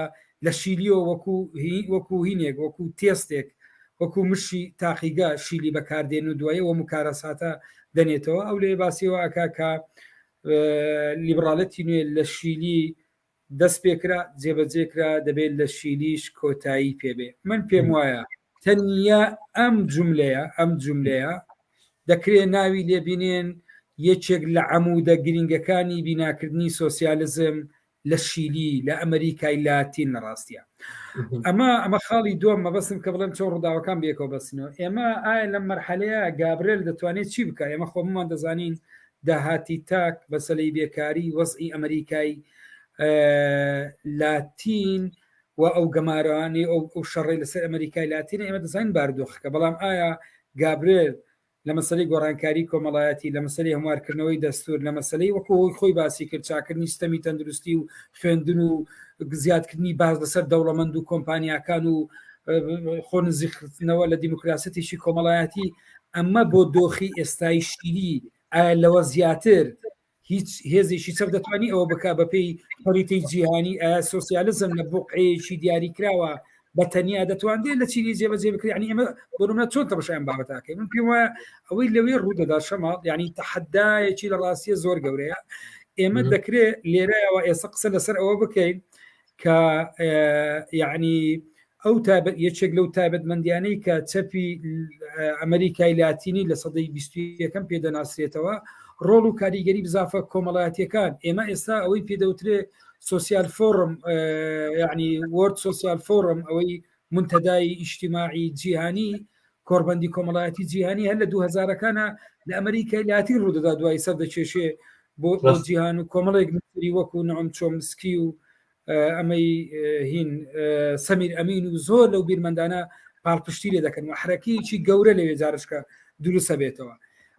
لە شیلیەوە وەکو وەکو هینێک وەکو تێستێک وەکو مشی تاقیگە شیلی بەکاردێن و دوایی وە مکارەساتە دەنێتەوە ئەو لێ باسیەوە ئەکا کە لیبراڵەتی نوێ لە شیلی دەست پێکرا جێبەجێ کرا دەبێت لە شیلیش کۆتایی پێبێ من پێم وایە تەنیا ئەم جوملەیە ئەم جوملەیە دەکرێ ناوی لێبینێن یەکێک لە عەمودە گرینگەکانی بیناکردنی سۆسیالزم لە شیلی لە ئەمریکای لاتین لە ڕاستیە ئەمە ئەمە خاڵی دووەم مەبەستم کە بڵێم چۆن ڕووداوەکان بێکەوە بەسنەوە ئێمە ئایا لەم مەرحەلەیە گابرێل دەتوانێت چی بکە ئێمە خۆممان دەزانین داهاتی تاک، مەسەلەی بێکاری، وەزعی ئەمریکای لاتین و ئەو گەمارۆانەی ئەو ئەو شەڕەی لەسەر ئەمریکای لاتینە ئێمە دەزانین بارودۆخەکە بەڵام ئایا گابرێل لە مەسەلەی گۆڕانکاری کۆمەڵایەتی لە مەسەلەی هەموارکردنەوەی دەستور لە مەسەلەی وەکو هۆی خۆی باسی کرد چاکردنی سیستەمی تەندروستی و خوێندن و زیادکردنی باز لەسەر دەوڵەمەند و کۆمپانیاکان و خۆ نزیکردنەوە لە دیموکراسیەتێکی کۆمەڵایەتی ئەمە بۆ دۆخی ئێستای شیلی. ئایا لەوە زیاتر هیچ هێزێکی چەپ دەتوانی ئەوە بک بەپێی خەریتەی جیهانی؟ ئایا سۆسیالزم لە بقعەیەکی دیاریکراوە بە تەنیا دەتوانرێت لە چیلی جێبەجێ بکرێت؟ یعنی ئێمە بۆ نمونە چۆن تەماشای ئەم بابەتەکەین؟ من پێم وایە ئەوەی لەوێ ڕوودەدا شەماڵ یعنی تەحەدایەکی لە ڕاستیە زۆر گەورەیە. ئێمە دەکرێت لێرەوە ئێستا قسە لەسەر ئەوە بکەین کە یعنی ئەو تابەت یەکێک لەو تایبەتمەندیانەی کە چەپی ئەمریکای لاتینی لە سەدەی 21ەکەم پێدەناسرێتەوە ڕۆڵ و کاریگەری بزافە کۆمەڵایەتیەکان. ئێمە ئێستا ئەوەی پێدەوترێ social forum، یعنی World Social Forum، ئەوەی منتەدای ئیجتیماعی جیهانی، کۆڕبەندی کۆمەڵایەتی جیهانی، هەر لە 2000ەکانە لە ئەمریکای لاتین ڕوودەدا، دوای سەر دەکێشێ بۆ جیهان و کۆمەڵێک نووسەری وەکو نعوم چۆمسکی و ئەمەی هین سەمیر ئەمین و زۆر لەو بیرمەندانە پاڵپشتی لێ دەکەن و حرەکەیەکی گەورە لەوێ جارشکە دروستە بێتەوە.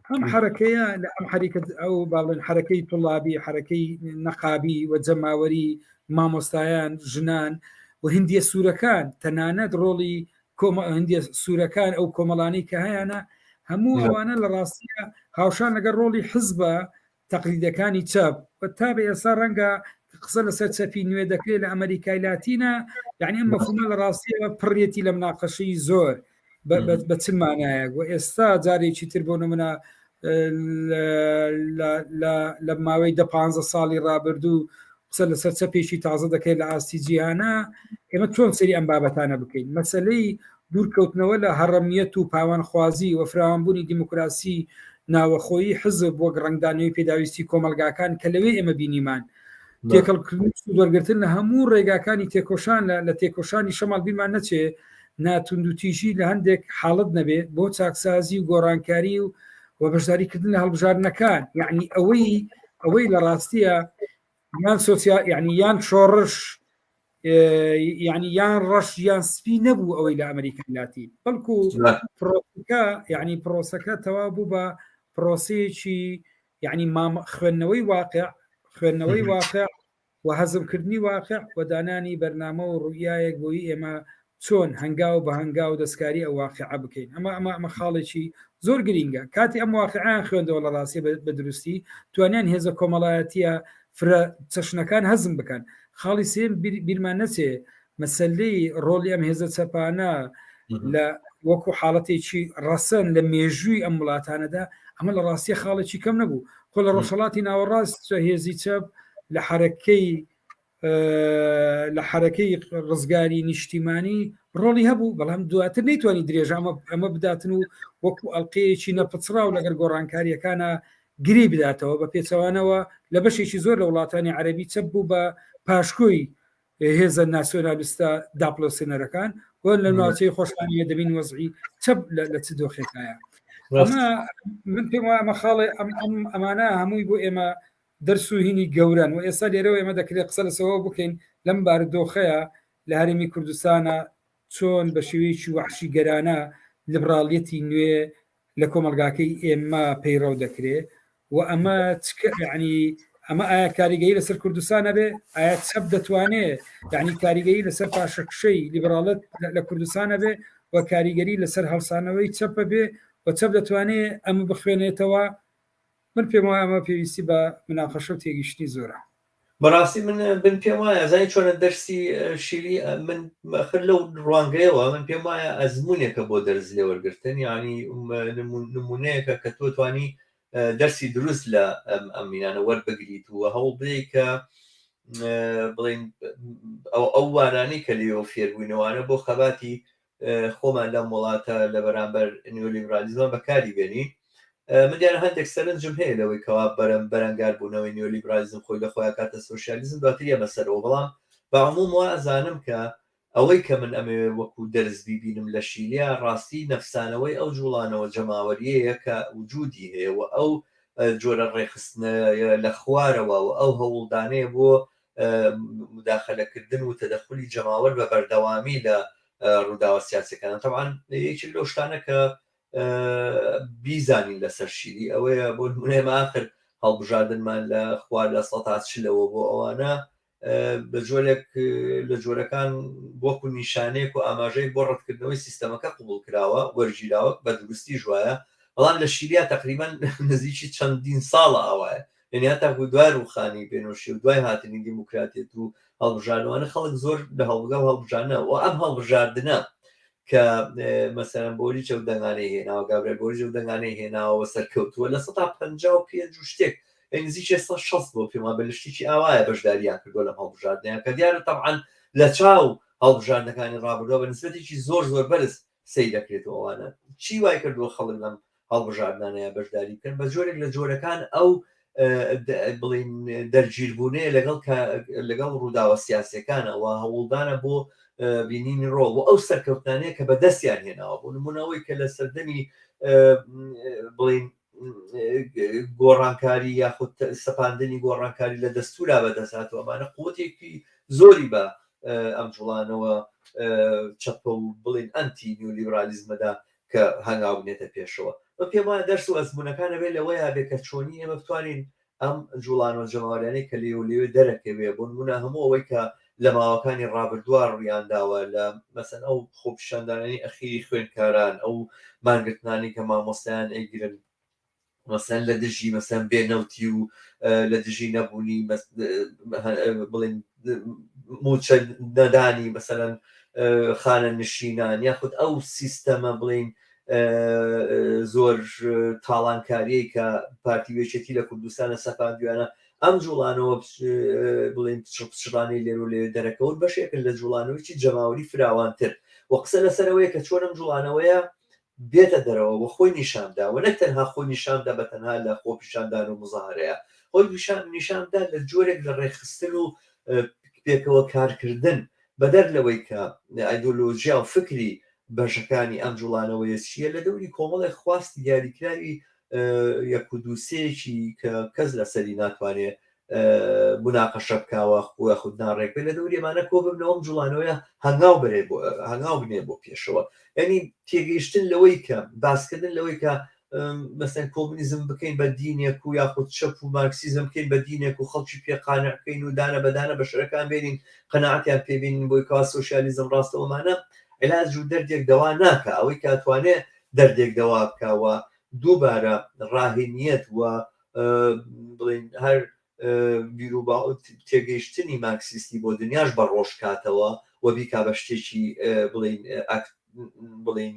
ئەم حرەکەیە لە ئەم حریکە ئەو باڵێن حرەکەی طلابی، حرەکەی نەقابی و جەماوەری مامۆستایان، ژنان و هندیە سوورەکان، تەنانەت ڕۆڵی هندیە سوورەکان ئەو کۆمەڵانی کە هەیەە، هەموو ئەوانە لە ڕاستیە هاوشان لەگەڵ ڕۆڵی حزبە تەقلیدەکانی چەپ و تا بە ئێستا ڕەنگە قسە لەسەر چەپی نوێ دەکرێت لە ئەمریکای لاتینە، یعنی ئەم مەفهومە لە ڕاستیەوە پڕێتی لە مناقەشەی زۆر بە چ مانایەک. و ئێستا جارێکی تر بۆ نمونە لە ماوەی دە 15 ساڵی ڕابردوو قسە لەسەر چەپێکی تازە دەکرێت لە ئاستی جیهانە. ئێمە چۆن سەیری ئەم بابەتانە بکەین؟ مەسلەی دوورکەوتنەوە لە هەڕەمیەت و پاوانخوازی و فراوانبوونی دیموکراسی ناوەخۆیی حزب وەک ڕەنگدانەوەی پێداویستی کۆمەڵگاکان کە لەوێ ئێمە بینیمان، تێکەڵکردن و سوودوەرگرتن لە هەموو ڕێگاکانی تێکۆشان لە تێکۆشانی شەماڵ بیرمان نەچێ ناتوندوتیژی لە هەندێک حاڵەت نەبێ بۆ چاکسازی و گۆڕانکاری و و بەشداریکردن لە هەڵبژاردنەکان. یعنی ئەوەی لە ڕاستیە یان سۆسیا یعنی یان شۆڕش یعنی یان ڕەش یان سپی نەبوو ئەوەی لە ئەمریکا لاتین، بەڵکو پرۆسەکە یعنی پرۆسەکە تەواو بوو بە پرۆسەیەکی یعنی مام خوێندنەوەی واقع، خوێندنەوەی واقع و هەزمکردنی واقع و دانانی بەرنامە و ڕوئیایەک بۆی ئێمە چۆن هەنگاو بە هەنگاو دەستکاری ئەو واقعە بکەین. ئەمە ئەمە ئەمە خاڵێکی زۆر گرینگە. کاتی ئەم واقعیان خوێندەوە لە ڕاستی بە دروستی توانیان هێزە کۆمەڵایەتیە فرە چەشنەکان هەزم بکەن. خاڵی سێم بیرمان نەچێ مەسەلەی ڕۆڵی ئەم هێزە چەپانە لە وەکو حاڵەتێکی ڕەسەن لە مێژووی ئەم وڵاتانەدا، ئەمە لە ڕاستیە خاڵێکی کەم نەبوو. خۆ لە ڕۆژهەڵاتی ناوەڕاست هێزی چەپ لە حەرەکەی لە حەرەکەی ڕزگاری نیشتیمانی ڕۆڵی هەبوو، بەڵام دواتر نەیتوانی درێژە ئەمە بداتن و وەکو ئەڵلقەیەکی نەپچڕاو لەگەر گۆڕانکاریەکانە گری بداتەوە. بە پێچەوانەوە لە بەشێکی زۆر لە وڵاتانی عەربی چەپ بوو بە پاشکۆی هێزە ناسیۆنالیستە داپلۆسێنەرەکان و لە ناوچەی خۆشانی دەبین وەزعی چەپ لە چ دۆخێکایە. ئەمە من پێم وایە ئەمە خاڵێ ئەم ئەم ئەمانە هەمووی بۆ ئێمە دەرس و هینی گەورەن و ئێستا لێرەوە ئێمە دەکرێت قسە لەسەوە بکەین لەم بارودۆخەیە لە هەرێمی کوردستانە چۆن بە شێوەیەکی وەحشیگەرانە لیبراڵیەتی نوێ لە کۆمەڵگاکەی ئێمە پەیڕەو دەکرێ و ئەمە یعنی ئەمە ئایا کاریگەری لەسەر کوردستان هەبێ؟ ئایا چەپ دەتوانێ یعنی کاریگەری لەسەر پاشەکشەی لیبراڵەت لە کوردستان هەبێ و کاریگەری لەسەر هەڵسانەوەی چەپ بێ و چەپ دەتوانێ ئەمە بخوێنێتەوە؟ من پێم وایە ئەمە پێویستی بە مناقەشە و تێگەیشتنی زۆرە. بەڕاستی من بن پێم وایە زانی چۆنە دەرسی شیلی من خر لەو ڕوانگەیەوە من پێم وایە ئەزمونێکە بۆ دەرس لێوەرگتن، یعنی نمونەیەکە کە تۆ توانی دەرسی دروست لە ئەمینانە وەربگریت و هەوڵ بدەیت کە بڵین ئەو وانانەی کە لێەوە فێربووینەوانە بۆ خەباتی خۆمان لەم وڵاتە لە بەرامبەر نیۆلیبرالیزمە بەکاری بێنین. من دیارە هەندێک سەرنجم هەیە لەوەی کەوا بەرەم بەرەنگاربوونەوەی نیۆلیبرالیزم خۆی لە خۆیان کاتە سۆسیالیزم دواتر یەمە سەرەوە، بەڵام بە عموم وا ئەزانم کە ئەوەی کە من ئەمەوێ وەکو دەرس بیبینم لە شیلیا ڕاستی نەفسانەوەی ئەو جوڵانەوە جەماوەریەیە کە وجودی هەیە و ئەو جۆرە ڕێکخستنەیە لە خوارەوە و ئەو هەوڵدانەیە بۆ مداخلەکردن و تەدەخولی جەماوەر بە بەردەوامی لە ڕووداوە سیاسەکان. تەبعەن یەکێک لەو شتانە کە بیزانین لەسەر شیلی ئەوەیە بۆ نمونە ئێمە ئاخر هەڵبژاردنمان لە خوار لە سەتا چلەوە بۆ ئەوانە بە جۆرێک لە جۆرەکان وەکو نیشانەیەک و ئاماژەیەک بۆ ڕەتکردنەوەی سیستەمەکە قبوڵ کراوە، وەرگیراوە، بە دروستی ژوایە. بەڵام لە شیلیا تەقریبەن نزیکی چەندین ساڵە ئاوایە یعنی هەتاکو دوای ڕووخانی پێنۆشی و دوای هاتنی دیموکراتیەت و هەڵبژاردنەوانە خەڵک زۆر لە هەڵبگەڵ هەڵبژاردنە و ئەم هەڵبژاردنە کە مەسەرەن بۆریچ ئەو دەنگانەی هێناوە گابرێل بۆریچ ئەو دەنگانەی هێناوە سەرکەوتووە 55% و شتێک نزیکی 60 بۆ پێم وابێ لە شتێکی ئاوایە بەشداریان کردووە لەم هەڵبژاردنەیان کە دیارە تەبعەن لە چاو هەڵبژاردنەکانی ڕابردووە بە نسبەتێکی زۆر زۆر بەرز سەیر دەکرێتەوە ئەوانە چی وای کردووە خەڵک لەم هەڵبژاردنانەیە بەشداری بکەن بە جۆرێک لە جۆرەکان ئەو بڵین دەرگیربوونەیە لەگەڵ لەگەڵ ڕووداوە سیاسەکانەوە هەوڵدانە بۆ بینینی ڕۆڵ و ئەو سەرکەوتنانەیە کە بەدەستیان هێناوە بۆ نمونەوەی کە لە سەردەمی بڵین گۆڕانکاری یاخود سەپاندنی گۆڕانکاری لە دەستورا بەدەست هاتووە ئەمانە قوتێکی زۆری بە ئەم جوڵانەوە چەپە و بڵین ئەنتی نیولیبرالیزمەدا کە هەنگاو بنێتە پێشەوە. من پێم وایە دەرس و ئەزموونەکان ئەبێ لەوەیا بێ کە چۆنی ئێمە بتوانین ئەم جوڵانەوە جەماوەریانەی کە لێو لێوێ دەرەکەوێ، بۆ نموونە هەموو ئەوەی کە لە ماوەکانی ڕابردووا ڕوویان داوە لە مەسەن ئەو خۆپیشاندانانەی ئەخیری خوێندکاران، ئەو مانگرتنانەی کە مامۆستایان ئەیگرن، مەسەن لە دژی مەسەن بێ نەوتی و لە دژی نەبوونی بڵێن موچە نەدانی مەسەلەن خانە نشینان یاخود ئەو سیستەمە بڵین زۆر تاڵانکاریی کە پارتی وێچێتی لە کوردستانە سەپاندویانە ئەم جوڵانەوە بڵین پچڕپچڕانەی لێر و لێ دەرەکەون بەشێکن لە جوڵانەوەی جەماوەری فراوانتر و قسە لەسەرەوەیە کە چۆنم جوڵانەوەیە بێتە دەرەوە و خۆی نیشان بدا و نەک تەنها خۆی نیشان بدا بە تەنها لە خۆپیشاندان و مزاهرەیە خۆی نیشان بدا لە جۆرێک لە ڕێکخستن و پێکەوە کارکردن بەدەر لەوەی کە ئایدۆلۆژیا و فکری بەشەکانی ئەم جوڵانەوەیە چییە لە دەوری کۆمەڵێک خواستی دیاریکراوی یەک و دووسێکی کە کەس لەسەری ناتوانێ موناقەشە بکا و یاخود ناڕێک بێ لە دەوری ئەمانە کۆ ببنەوە ئەم جوڵانەوەیە هەنگاو بەرێ بۆ هەنگاو بنێ بۆ پێشەوە یعنی تێگەیشتن لەوەی کە باسکردن لەوەی کە مەسەن کۆمونیزم بکەین بە دینێک و یاخود چەپ و مارکسیزم بکەین بە دینێک و خەڵکی پێ قانع بکەین و دانە بەدانە بە شەرەکان بێنین قەناعەتیان پێبینین بۆی کەوا سۆسیالیزم ڕاستەوەمانە علاج و دەردێک دەوا ناکە ئەوەی کە توانێ دەردێک دەوا بکەوە دووبارە ڕاهینیەت و بڵێین هەر بیروبا تێگەیشتنی مارکسیستی بۆ دنیاش بە ڕۆژ کاتەوە و بیکا بە شتێکی بڵین بڵین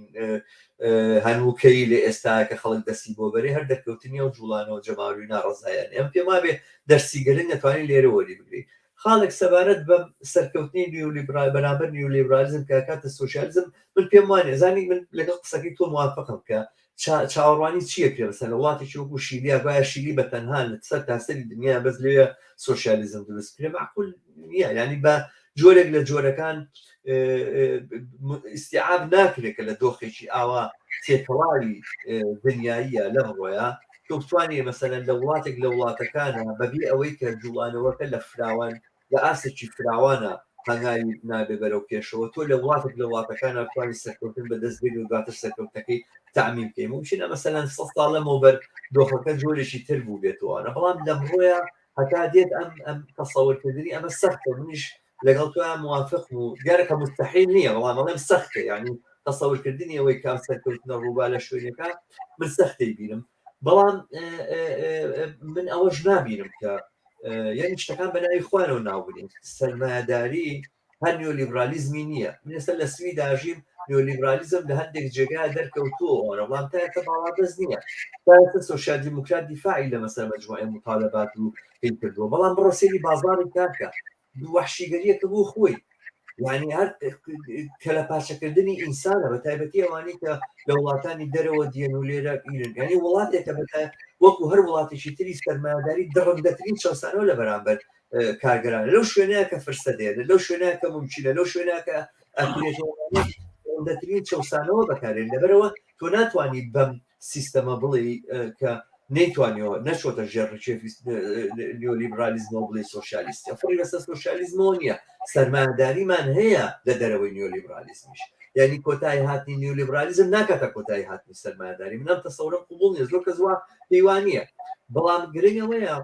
هەنووکەی لە ئێستا کە خەڵک دەستی بۆ بەرێ هەر دەرکەوتنی ئەو جوڵانەوە جەماوەری ناڕەزایان ئەم پێم وابێ دەرسی گرنگ دەتوانین لێرە وەری بگرین خاڵێک سەبارەت بە سەرکەوتنی نیولیبرال بەرامبەر نیولیبرالیزم کە کاتە سۆسیالیزم من پێم وانە زانی من لەگەڵ قسەکەی تۆ موافقم کە چاوەڕوانی چی ئەکرێ مەسەلەن لە وڵاتێکی وەکو شیلیا گوایە شیلی بە تەنها لە سەر تاسەری دنیا بەس لەوێ سۆسیالیزم دروست بکرێ معقول نییە یعنی بە جۆرێک لە جۆرەکان ئیستیعاب ناکرێت کە لە دۆخێکی ئاوا تێکەڵاوی دنیاییە لەمڕۆیە تۆ بتوانێت مەسەلەن لە وڵاتێک لە وڵاتەکانە بەبێ ئەوەی کە جوڵانەوەکە لە فراوان لە ئاستێکی فراوانە هەنگاوی نابێ بەرەو پێشەوە تۆ لە وڵاتێک لە وڵاتەکانە بتوانی سەرکەوتن بەدەست بێنی و دواتر سەرکەوتنەکەی تەعمیم بکەی مومکینە مەسەلەن سە ساڵ لەمەوبەر دۆخەکە جۆرێکی تر بوو بێتەوە بەڵام لەمڕۆیە هەتا دێت ئەم ئەم تەسەورکردنی ئەمە سەختە منیش لەگەڵ تۆ موافقم و دیارە کە مستحیل نییە بەڵام ئەڵێم سەختە یعنی تەسەورکردنی ئەوەی کام سەرکەوتنە ڕووبا لە شوێنەکە من سەختەی بینم بەڵام من ئەوەش نابینم کە یعنی شتەکان بە ناوی خۆیانەوە ناوبنین سەرمایەداری هەر نیۆلیبرالیزمی نییە من ئێستا لە سویدا ژیم نیۆلیبرالیزم لە هەندێک جێگا دەرکەوتووە بەڵام تا ئێستا باڵادەست نییە تا ئێستا سۆسیال دیموکرات دیفاعی لە مەسەر مەجموعەی مطالبات و پێی کردووە بەڵام بڕۆ سەیری بازاڕی کارکە وەحشیگەریەکە بۆ خۆی یعنی هەر کەلەپارچەکردنی ئینسانە بە تایبەتی ئەوانەی کە لە وڵاتانی دەرەوە دیێن و لێرە ئیرن یعنی وڵاتێکە بە وەکو هەر وڵاتێکی تری سەرمایەداری دڕندەترین چەوسانەوە لە بەرامبەر کارگەران لەو شوێنەیە کە فرسە دێنە لەو شوێنە کە ممکنە لەو شوێنە کە ئەکرێتەوە چەوسانەوە بەکارێن لەبەرەوە تۆ ناتوانانی بەم سیستەمە بڵێ کە نەیتوانیەوە نەچۆتە ژێر ڕکێفی نیۆلیبرالیزمەوە بڵێ سۆسیالیستە فڕی لەسەر سۆسیالیزمەوە نییە سەرمایەداریمان هەیە لە دەرەوەی نیۆلیبرالیزمیش یعنی کۆتایی هاتنی نیۆلیبرالیزم ناکاتە کۆتایی هاتنی سەرمایەداری من ئەم تەسەورم قبوڵ نییە زۆر کەس وا پێی وا نییە بەڵام گرنگ ئەوەیە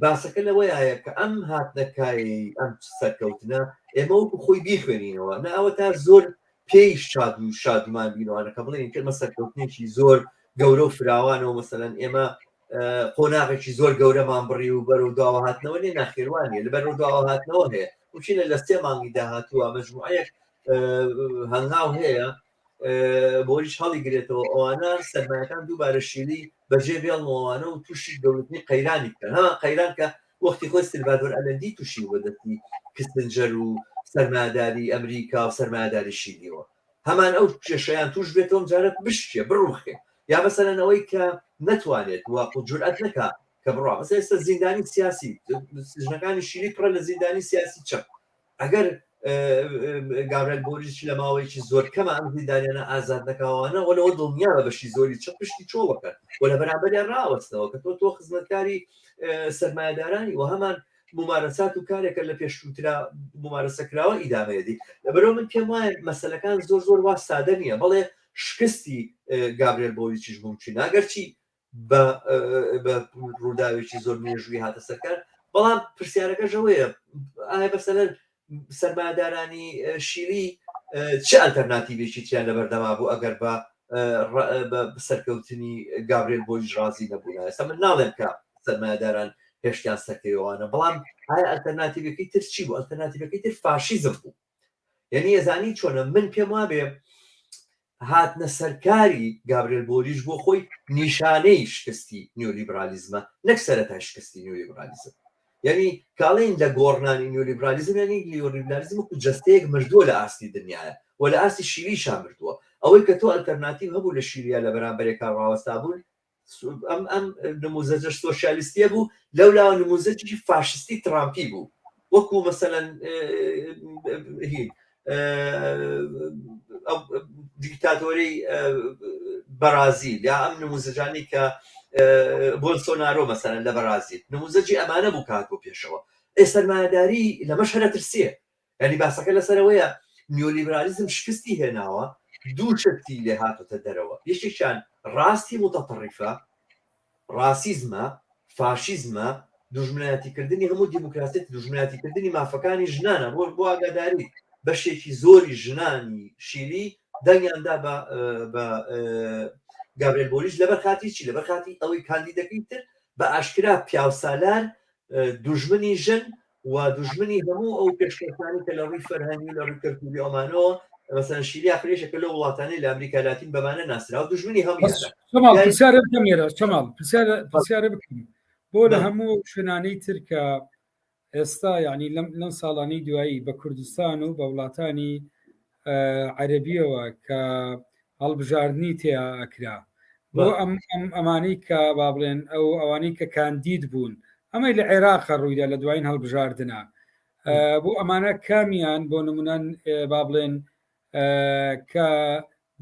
باسەکە لەوەیە کە ئەم هاتنە کایەی ئەم سەرکەوتنە ئێمە وەکو خۆی بیخوێنینەوە نە ئەوە تا زۆر پێی شاد و شادمان بینەوانە کە بڵێن کردمە سەرکەوتنێکی زۆر گەورە و فراوانەوە مەسەلەن ئێمە قۆناغێکی زۆر گەورەمان بڕی و بەرەو دواوە هاتنەوە نیە ناخێروانە لە بەرەو دواوە هاتنەوە هەیە ممکنە لە سێ مانگی داهاتووە مەجموعەیەک هەنگاو هەیە بۆریش هەڵی گرێتەوە ئەوانە سەرمایەکان دووبارە شیلی بەجێ بێڵنەوەوانە و تووشی گەورەترین قەیرانی بکەن هەمان قەیران کە وەختی خۆی سلڤادۆر ئەلەندی تووشی بەدەستی کسنجەر و سەرمایەداری ئەمریکا و سەرمایەداری شیلیەوە هەمان ئەو کێشەیان توش بێتەوە ئەم جارە بشکێ بڕوخێ یا مەسەلەن ئەوەی کە نەتوانێت و جورئەت نەکا کە بڕوا مەسەلەن ئێستا زیندانی سیاسی ژنەکانی شیلی پڕە لە زیندانی سیاسی چەپ ئەگەر گابرێل بۆریچ لە ماوەیەکی زۆر کەمە ئەم زیندانیانە ئازاد نەکاوانە وە لەوە دڵنیا بە بەشی زۆری چەپ پشتی چۆڵەکەن و لە بەرامبەریان ڕاوەستنەوە کە تۆ تۆ خزمەتکاری سەرمایەدارانی و هەمان مومارەسات و کارێکە لە پێشووترا مومارەسە کراوە ئیدامەیەدی لەبەرەوە من پێم وایە مەسەلەکان زۆر زۆر وا سادە نییە بەڵێ شکستی گابرێل بۆریچیش مومکینە ئەگەرچی بە ڕووداوێکی زۆر مێژووی هاتە سەرکار بەڵام پرسیارەکەش ئەوەیە ئایا مەسەلەن سەرمایەدارانی شیلی چ ئەلتەرناتیڤێکی تریان لەبەردەما بوو ئەگەر بە بە سەرکەوتنی گابرێل بۆریچ ڕازی نەبوون ئێستا من ناڵێم کە سەرمایەداران هێشتیان سەرکەوێوانە بەڵام ئایا ئەلتەرناتیڤەکەی تر چی بوو ئەلتەرناتیڤەکەی تر فاشیزم بوو یعنی ئەزانی چۆنە من پێم وابێ هاتنە سەرکاری گابرێل بۆریچ بۆ خۆی نیشانەی شکستی نیۆلیبرالیزمە نەک سەرەتای شکستی نیۆلیبرالیزم. یانی کاڵێین لە گۆڕنانی نیۆلیبرالیزم یانی نیۆلیبرالیزم وەکو جەستەیەک مردووە لە ئاستی دنیایا و لە ئاستی شیلیشا مردووە. ئەوەی کە تۆ ئەلتەرناتیڤ هەبوو لە شیلیا لە بەرامبەرێکا ڕاوەستابوون ئەم ئەم نموزەجە سۆسیالیستیە بوو لەولاوە نموزەجی فاشستی ترامپی بوو وەکو مەسەلەن هین دیکتاتۆری بەرازیل یا ئەم نموزەجانی کە بۆلسۆنارۆ مەسەلەن لە بەرازیل نموزەجی ئەمانە بوو کات بۆ پێشەوە ئێ سەرمایەداری لەمەش هەرە ترسێ یانی باسەکە لەسەرەوەیە نیۆلیبرالیزم شکستی هێناوە دوو شتی لێ هاتۆتە دەرەوە یەکێکیان ڕاستی متطرفە ڕاسیزمە فاشیزمە دوژمنایەتیکردنی هەموو دیموکراسیەت دوژمنایەتیکردنی مافەکانی ژنانە بۆ بۆ ئاگاداری بەشێکی زۆری ژنانی شیلی دەنگیان دا بە بە گابرێل بۆریچ لەبەر خاتی چی لەبەر خاتی ئەوەی کاندیدەکەی تر بە ئاشکرا پیاوسالار دوژمنی ژن و دوژمنی هەموو ئەو پێشکەوتانەی کە لە ڕووی فەرهەنگی و لە ڕووی کەلتوری ئەومانەوە مەسەلەن شیلی ئاخر یەکێکە لەو وڵاتانەی لە ئەمریکا لاتین بەمانە ناسراوە دوژمنی هەموویانە شەماڵ پرسیارێ بکەم لێرە شەماڵ پرسیارە پرسیارێ بکەم بۆ لە هەموو شوێنانەی تر کە ئێستا یعنی لەم لەم ساڵانەی دوایی بە کوردستان و بە وڵاتانی عەرەبیەوە کە هەڵبژاردنی تیا ئەکرا بۆ ئەم ئەمانەی کە با بڵێن ئەو ئەوانەی کە کاندید بوون ئەمەی لە عێراق ڕوویدا لە دوایین هەڵبژاردنە بۆ ئەمانە کامیان بۆ نمونەن با بڵێن کە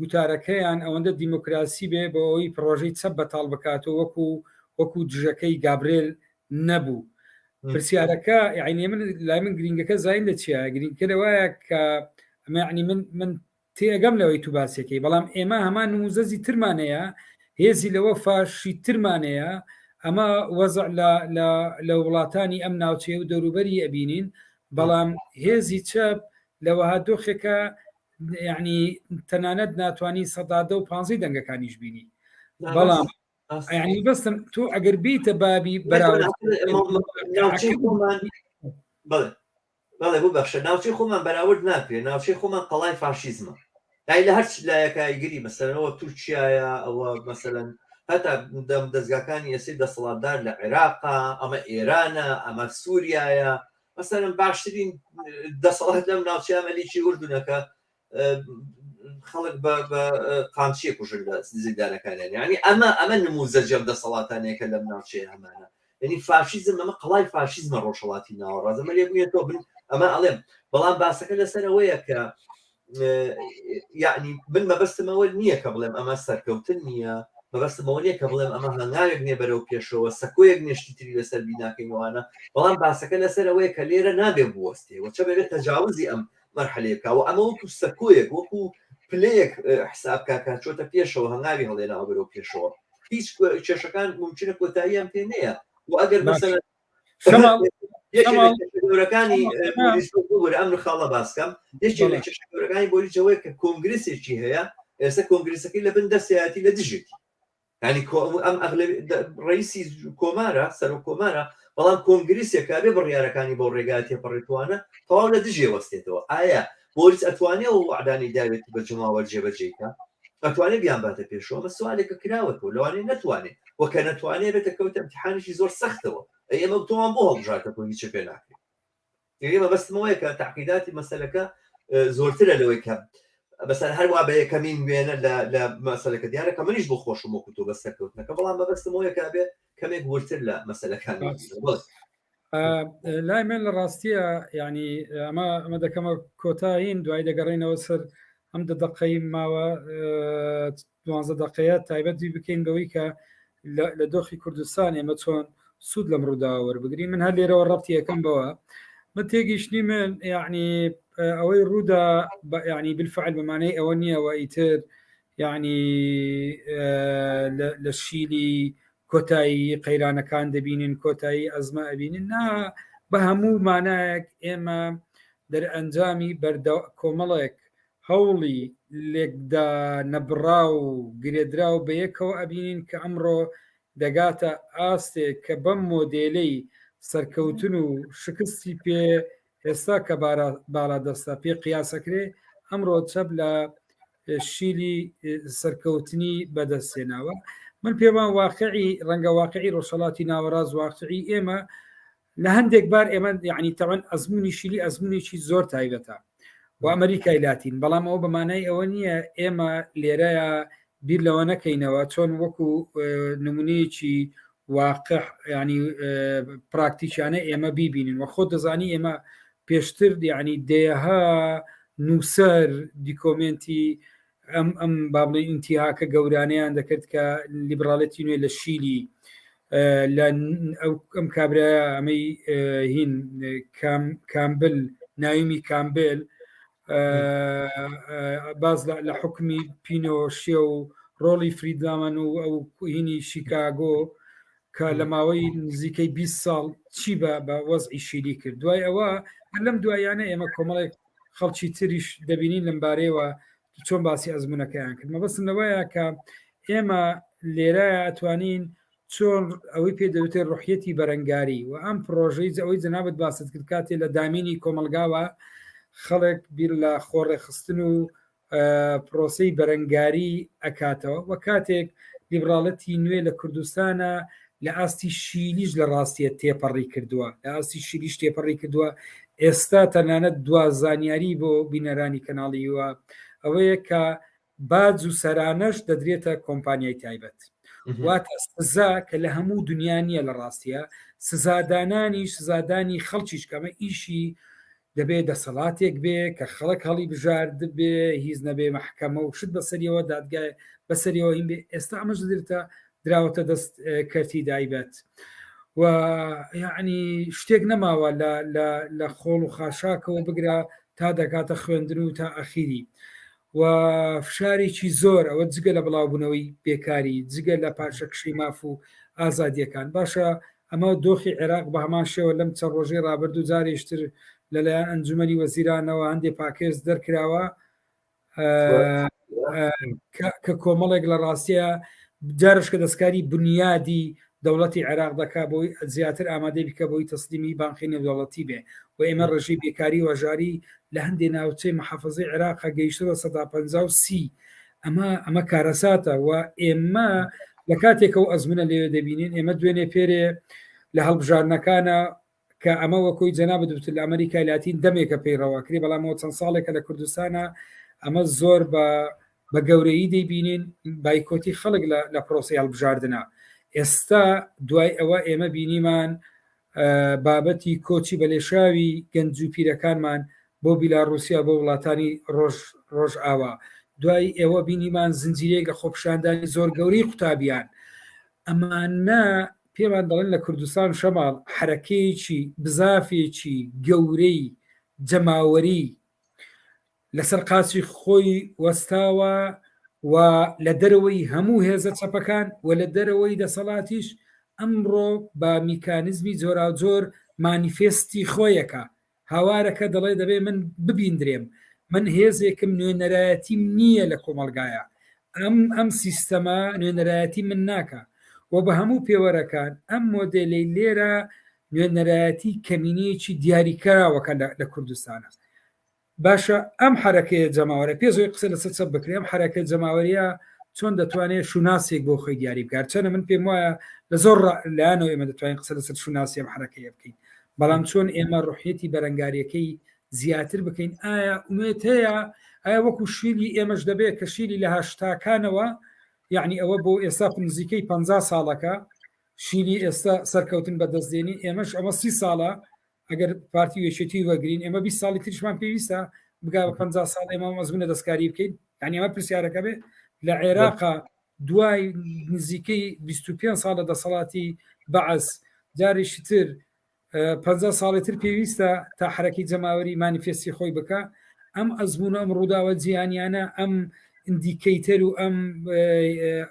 گوتارەکەیان ئەوەندە دیموکراسی بێ بۆ ئەوەی پرۆژەی چەپ بەتاڵ بکاتەوە وەکو وەکو دژەکەی گابرێل نەبوو پرسیارەکە یعنی من لای من گرنگەکە زین لە چیە گرنگکە لەوایە کە ئەمە یعنی من من تێگەم لەوەی تو باسیەکەی بەڵام ئێمە هەمان نموزەزی ترمانەیە هێزی لەوە فاشی ترمانەیە ئەمە وەزع لە لە وڵاتانی ئەم ناوچەیە و دەوروبەری ئەبینین بەڵام هێزی چەپ لەوەها دۆخێکە یعنی تەنانەت ناتوانانی سەدادە و پانزی دەنگەکانیش بینی بەڵام یعنی بەستم تۆ ئەگەر بیتە بابی بەراورد بەڵێ بەڵێ ببەخشە ناوچەی خۆمان بەراورد ناکرێت ناوچەی خۆمان قەڵای فاشیزمە یانی لە هەر لایەکای گری مەسەلەن ئەوە تورکیایە ئەوە مەسەلەن هەتا دەم دەزگاکانی ئێسەی دەسەڵاتدار لە عێراقا ئەمە ئێرانە ئەمە سووریایە مەسەلەن باشترین دەسەڵات لەم ناوچەیە مەلیکی ئوردونەکە خەڵک بە قامچیە کوژن لە زیندانەکانیان یعنی ئەمە ئەمە نموزەجەم دەسەڵاتانەیەکە لەم ناوچەیە هەمانە یعنی فاشیزم ئەمە قەڵای فاشیزمە ڕۆژهەڵاتی ناوەڕاست ئەمە لێ بوویە تۆ بن ئەمە ئەڵێم بەڵام باسەکە لەسەر ئەوەیە کە یعنی من مەبەستمەوە نییە کە بڵێم ئەمە سەرکەوتن نییە مەبەستمەوە نییە کە بڵێم ئەمە هەنگاوێک نییە بەرەو پێشەوە سەکۆیەک نێشتی تری لەسەر بیناکەینەوانە بەڵام باسەکە لەسەر ئەوەیە کە لێرە نابێ بوەستێ و چە بێت تەجاوزی ئەم مەرحەلەیە بکا و ئەمە وەکو سەکۆیەک وەکو پلەیەک حساب کا کە چۆتە پێشەوە هەنگاوی هەڵێناوە بەرەو پێشەوە هیچ کێشەکان ممکنە کۆتاییان پێ نەیە و ئەگەر مەسەلەن گەورەکانی بۆریس ئەم خاڵە باسکەم یەکێک لە کێشە گەورەکانی بۆریس ئەوەیە کە کۆنگرسێکی هەیە ئێستا کۆنگرسەکەی لە بن دەستیەتی لە دژێتی. ینی ئەم ڕئیسی کۆمارە سەرۆک کۆمارە بەڵام کۆنگریسێکە بێ بڕیارەکانی بۆ ڕێگا تێپەڕێتوانە تەواو لە دژێ وەستێتەوە ئایا بۆریس ئەتوانێ و وعدانی داوێت بە جەماوەر جێبەجێکە ئەتوانێ بیانباتە پێشەوە ئەمە سوالێکە کراوەتەوە لەوانەیە نەتوانێ و کە نەتوانێ بێتە کەوتە امتحانێکی زۆر سەختەوە ئەی ئێمە تۆمان بۆ هەڵبژاردە تۆ هیچ پێ ناکرێت ئێمە مەبەستمەوەیە کە تاقیداتی مەسەلەکە زۆرترە لەوەی کە بەسەر هەروە بە یەکەمین وێنە لە مەسەلەکە دیارە کە منیش بۆ خۆشم وەکو تۆ بە سەرکەوتنەکە بەڵام مەبەستمەوەیە کە بێ کەمێک ورتر لە مەسەلەکان لای من لە ڕاستیە ینی ئەمە ئەمە دەکەمە کۆتایین دوای دەگەڕێنەوە سەر ئەم دە دقەی ماوە دوانزە دقەیە تایبەتی بکەین بەوەی کە لە دۆخی کوردستان ئێمە چۆن سوود لەم ڕووداوە وەربگرین من هەر لێرەوە ڕەتی یەکەم بەوە من تێگەیشتنی من یعنی ئەوەی ڕوودا ینی بالفعل بەمانەی ئەوە نییەوە ئیتر یعنی لە شیلی کۆتایی قەیرانەکان دەبینین کۆتایی ئەزمە ئەبینین نا بە هەموو مانایەک ئێمە دەرئەنجامی بەردە کۆمەڵێک هەوڵی لێکدا نەبڕاو و گرێدراو بەیەکەوە ئەبینین کە ئەمڕۆ دەگاتە ئاستێک کە بەم مۆدێلەی سەرکەوتن و شکستی پێ ئێستا کە باڵادەستە پێ قیاسەکرێ ئەمڕۆ چەپ لە شیلی سەرکەوتنی بەدەستهێناوە من پێمان واقعی ڕەنگە واقعی ڕۆژهەڵاتی ناوەڕاست واقعی ئێمە لە هەندێک بار ئێمە یعنی تەوەن ئەزمموی شیلی ئەزمونێکی زۆر تایبەتە و ئەمریکای لاتین بەڵام ئەو بەمانای ئەوە نییە ئێمە لێرەیە بیر لەوە نەکەینەوە چۆن وەکو نمونەیەکی واقع ینی پراکتیکیانە ئێمە بیبینین وە خۆ دەزانی ئێمە پێشتر یعنی دەیەها نووسەر دیکۆمێنتی ئەم ئەم با بڵێ ئینتیهاکە گەورانەیان دەکرد کە لیبراڵەتی نوێ لە شیلی لە ئەم کابرایە ئەمەی هین کامبل ناومی کامبل باز لە حکمی پینۆشێ و ڕۆڵی فریدلامان و ئەو هینی شیکاگۆ کە لە ماوەی نزیکەی 20 ساڵ چی بە بە وەزعی شیلی کرد دوای ئەوە هەر لەم دوایانە ئێمە کۆمەڵێک خەڵکی تریش دەبینین لەم بارەیەوە چۆن باسی ئەزمونونەکەیان کرد مەبەستم لەوەیە کە ئێمە لێرە ئەتوانین چۆن ئەوەی پێ دەوتێت ڕحیەتی بەرەنگاری و ئەم پرۆژەی ئەوەی جەنابەت باست کرد کاتێ لە دامینی کۆمەلگاوە خەڵک بیر لە خۆڕێخستن و پرۆسەی بەرەنگاری ئەکاتەوە و کاتێک لیبراڵەتی نوێ لە کوردستانە لە ئاستی شیلیش لە ڕاستیە تێپەڕی کردووە لە ئاستی شیلیش تێپەڕی کردووە ئێستا تەنانەت دوا زانیاری بۆ بینەرانی کەناڵی هیوا ئەوەیە کە باج و سەرانەش دەدرێتە کۆمپانیای تایبەت واتە سزا کە لە هەموو دنیا نییە لە ڕاستیە سزادانانی سزادانی خەڵکیش کەمە ئیشی دەبێ دەسەڵاتێک بێ کە خەڵک هەڵی بژارد بێ هیچ نەبێ مەحکەمە و شت بەسەریەوە دادگای بەسەریەوە هین بێ ئێستا ئەمەش دەدرێتە دراوەتە دەست کەرتی دایبەت و یعنی شتێک نەماوە لە لە لە خۆڵ و خاشاکەوە بگرە تا دەکاتە خوێندن و تا ئەخیری و فشارێکی زۆر ئەوە جگە لە بڵاوبوونەوەی بێکاری جگە لە پاشەکشەی ماف و ئازادیەکان باشە ئەمە دۆخی عێراق بە هەمان شێوە لەم چەند ڕۆژەی ڕابردوو جارێشتر لەلایەن ئەنجومەنی وەزیرانەوە هەندێ پاکێز دەرکراوە کە کۆمەڵێک لە ڕاستیە جارش کە دەستکاری بنیادی دەوڵەتی عێراق دەکا بۆی زیاتر ئامادەی بکە بۆی تەسلیمی بانقی نێودەوڵەتی بێ و ئێمە ڕێژەی بێکاری و هەژاری لە هەندێ ناوچەی محافزەی عێراق گەیشتووە 50% ئەمە ئەمە کارەساتە و ئێمە لە کاتێکەوە ئەزمونە لێوێ دەبینین ئێمە دوێنێ پێرێ لە هەڵبژاردنەکانە کە ئەمە وەکۆی جەنابت وتت لە ئەمریکای لاتین دەمێکە پەیڕەوە کرێ بەڵامەوە چەند ساڵێکە لە کوردستانە ئەمە زۆر بە بە گەورەیی دەیبینین بایکۆتی خەڵک لە پرۆسی هەڵبژاردنە ئێستا دوای ئەوە ئێمە بینیمان بابەتی کۆچی بە لێشاوی گەنج و پیرەکانمان بۆ بیلاڕوسیا بۆ وڵاتانی ڕۆژ ڕۆژئاوا دوای ئێوە بینیمان زنجیرەیەک لە خۆپیشاندانی زۆر گەورەی قوتابیان ئەمانە پێمان دەڵێن لە کوردستان شەماڵ حەرەکەیەکی بزافێکی گەورەی جەماوەری لەسەر قاچی خۆی وەستاوە و لە دەرەوەی هەموو هێزە چەپەکان و لە دەرەوەی دەسەڵاتیش ئەمڕۆ بە میکانیزمی جۆراوجۆر مانیفێستی خۆیەکە هاوارەکە دەڵێ دەبێ من ببیندرێم من هێزێکم نوێنەرایەتیم نییە لە کۆمەڵگایە. ئەم ئەم سیستەمە نوێنەرایەتی من ناکا و بە هەموو پێوەرەکان ئەم مۆدێلەی لێرە نوێنەرایەتی کەمینەیەکی دیاریکراوەکە لە کوردستانە. باشە ئەم حەرەکەیە جەماوەرە پێش ئەوەی قسە لەسەر چەپ بکرێ ئەم حەرەکە جەماوەریە چۆن دەتوانێت شوناسێک بۆ خۆی دیاری بکات چەنە من پێم وایە لە زۆر لایەنەوە ئێمە دەتوانین قسە لەسەر شوناسی ئەم حەرەکەیە بکەین بەڵام چۆن ئێمە ڕوحیەتی بەرەنگاریەکەی زیاتر بکەین ئایا ئومێت هەیە ئایا وەکو شیلی ئێمەش دەبێت کە شیلی لە هەشتاکانەوە یعنی ئەوە بۆ ئێستا نزیکەی پ ساڵەکە شیلی ئێستا سەرکەوتن بەدەست دێنی ئێمەش ئەمە سی ساڵە ئەگەر پارتی و یەکێتی وەگرین ئێمە 20 ساڵی تریشمان پێویستە بگا بە 50 ساڵ ئێمە مەزمونە دەستکاری بکەین یعنی ئەمە پرسیارەکە بێ لە عێراقا دوای نزیکەی 25 ساڵ لە دەسەڵاتی بەعس جارێکی تر 50 ساڵی تر پێویستە تا حرەکی جەماوەری مانیفێستی خۆی بکە ئەم ئەزمونە ئەم ڕووداوە جیهانیانە ئەم indicator و ئەم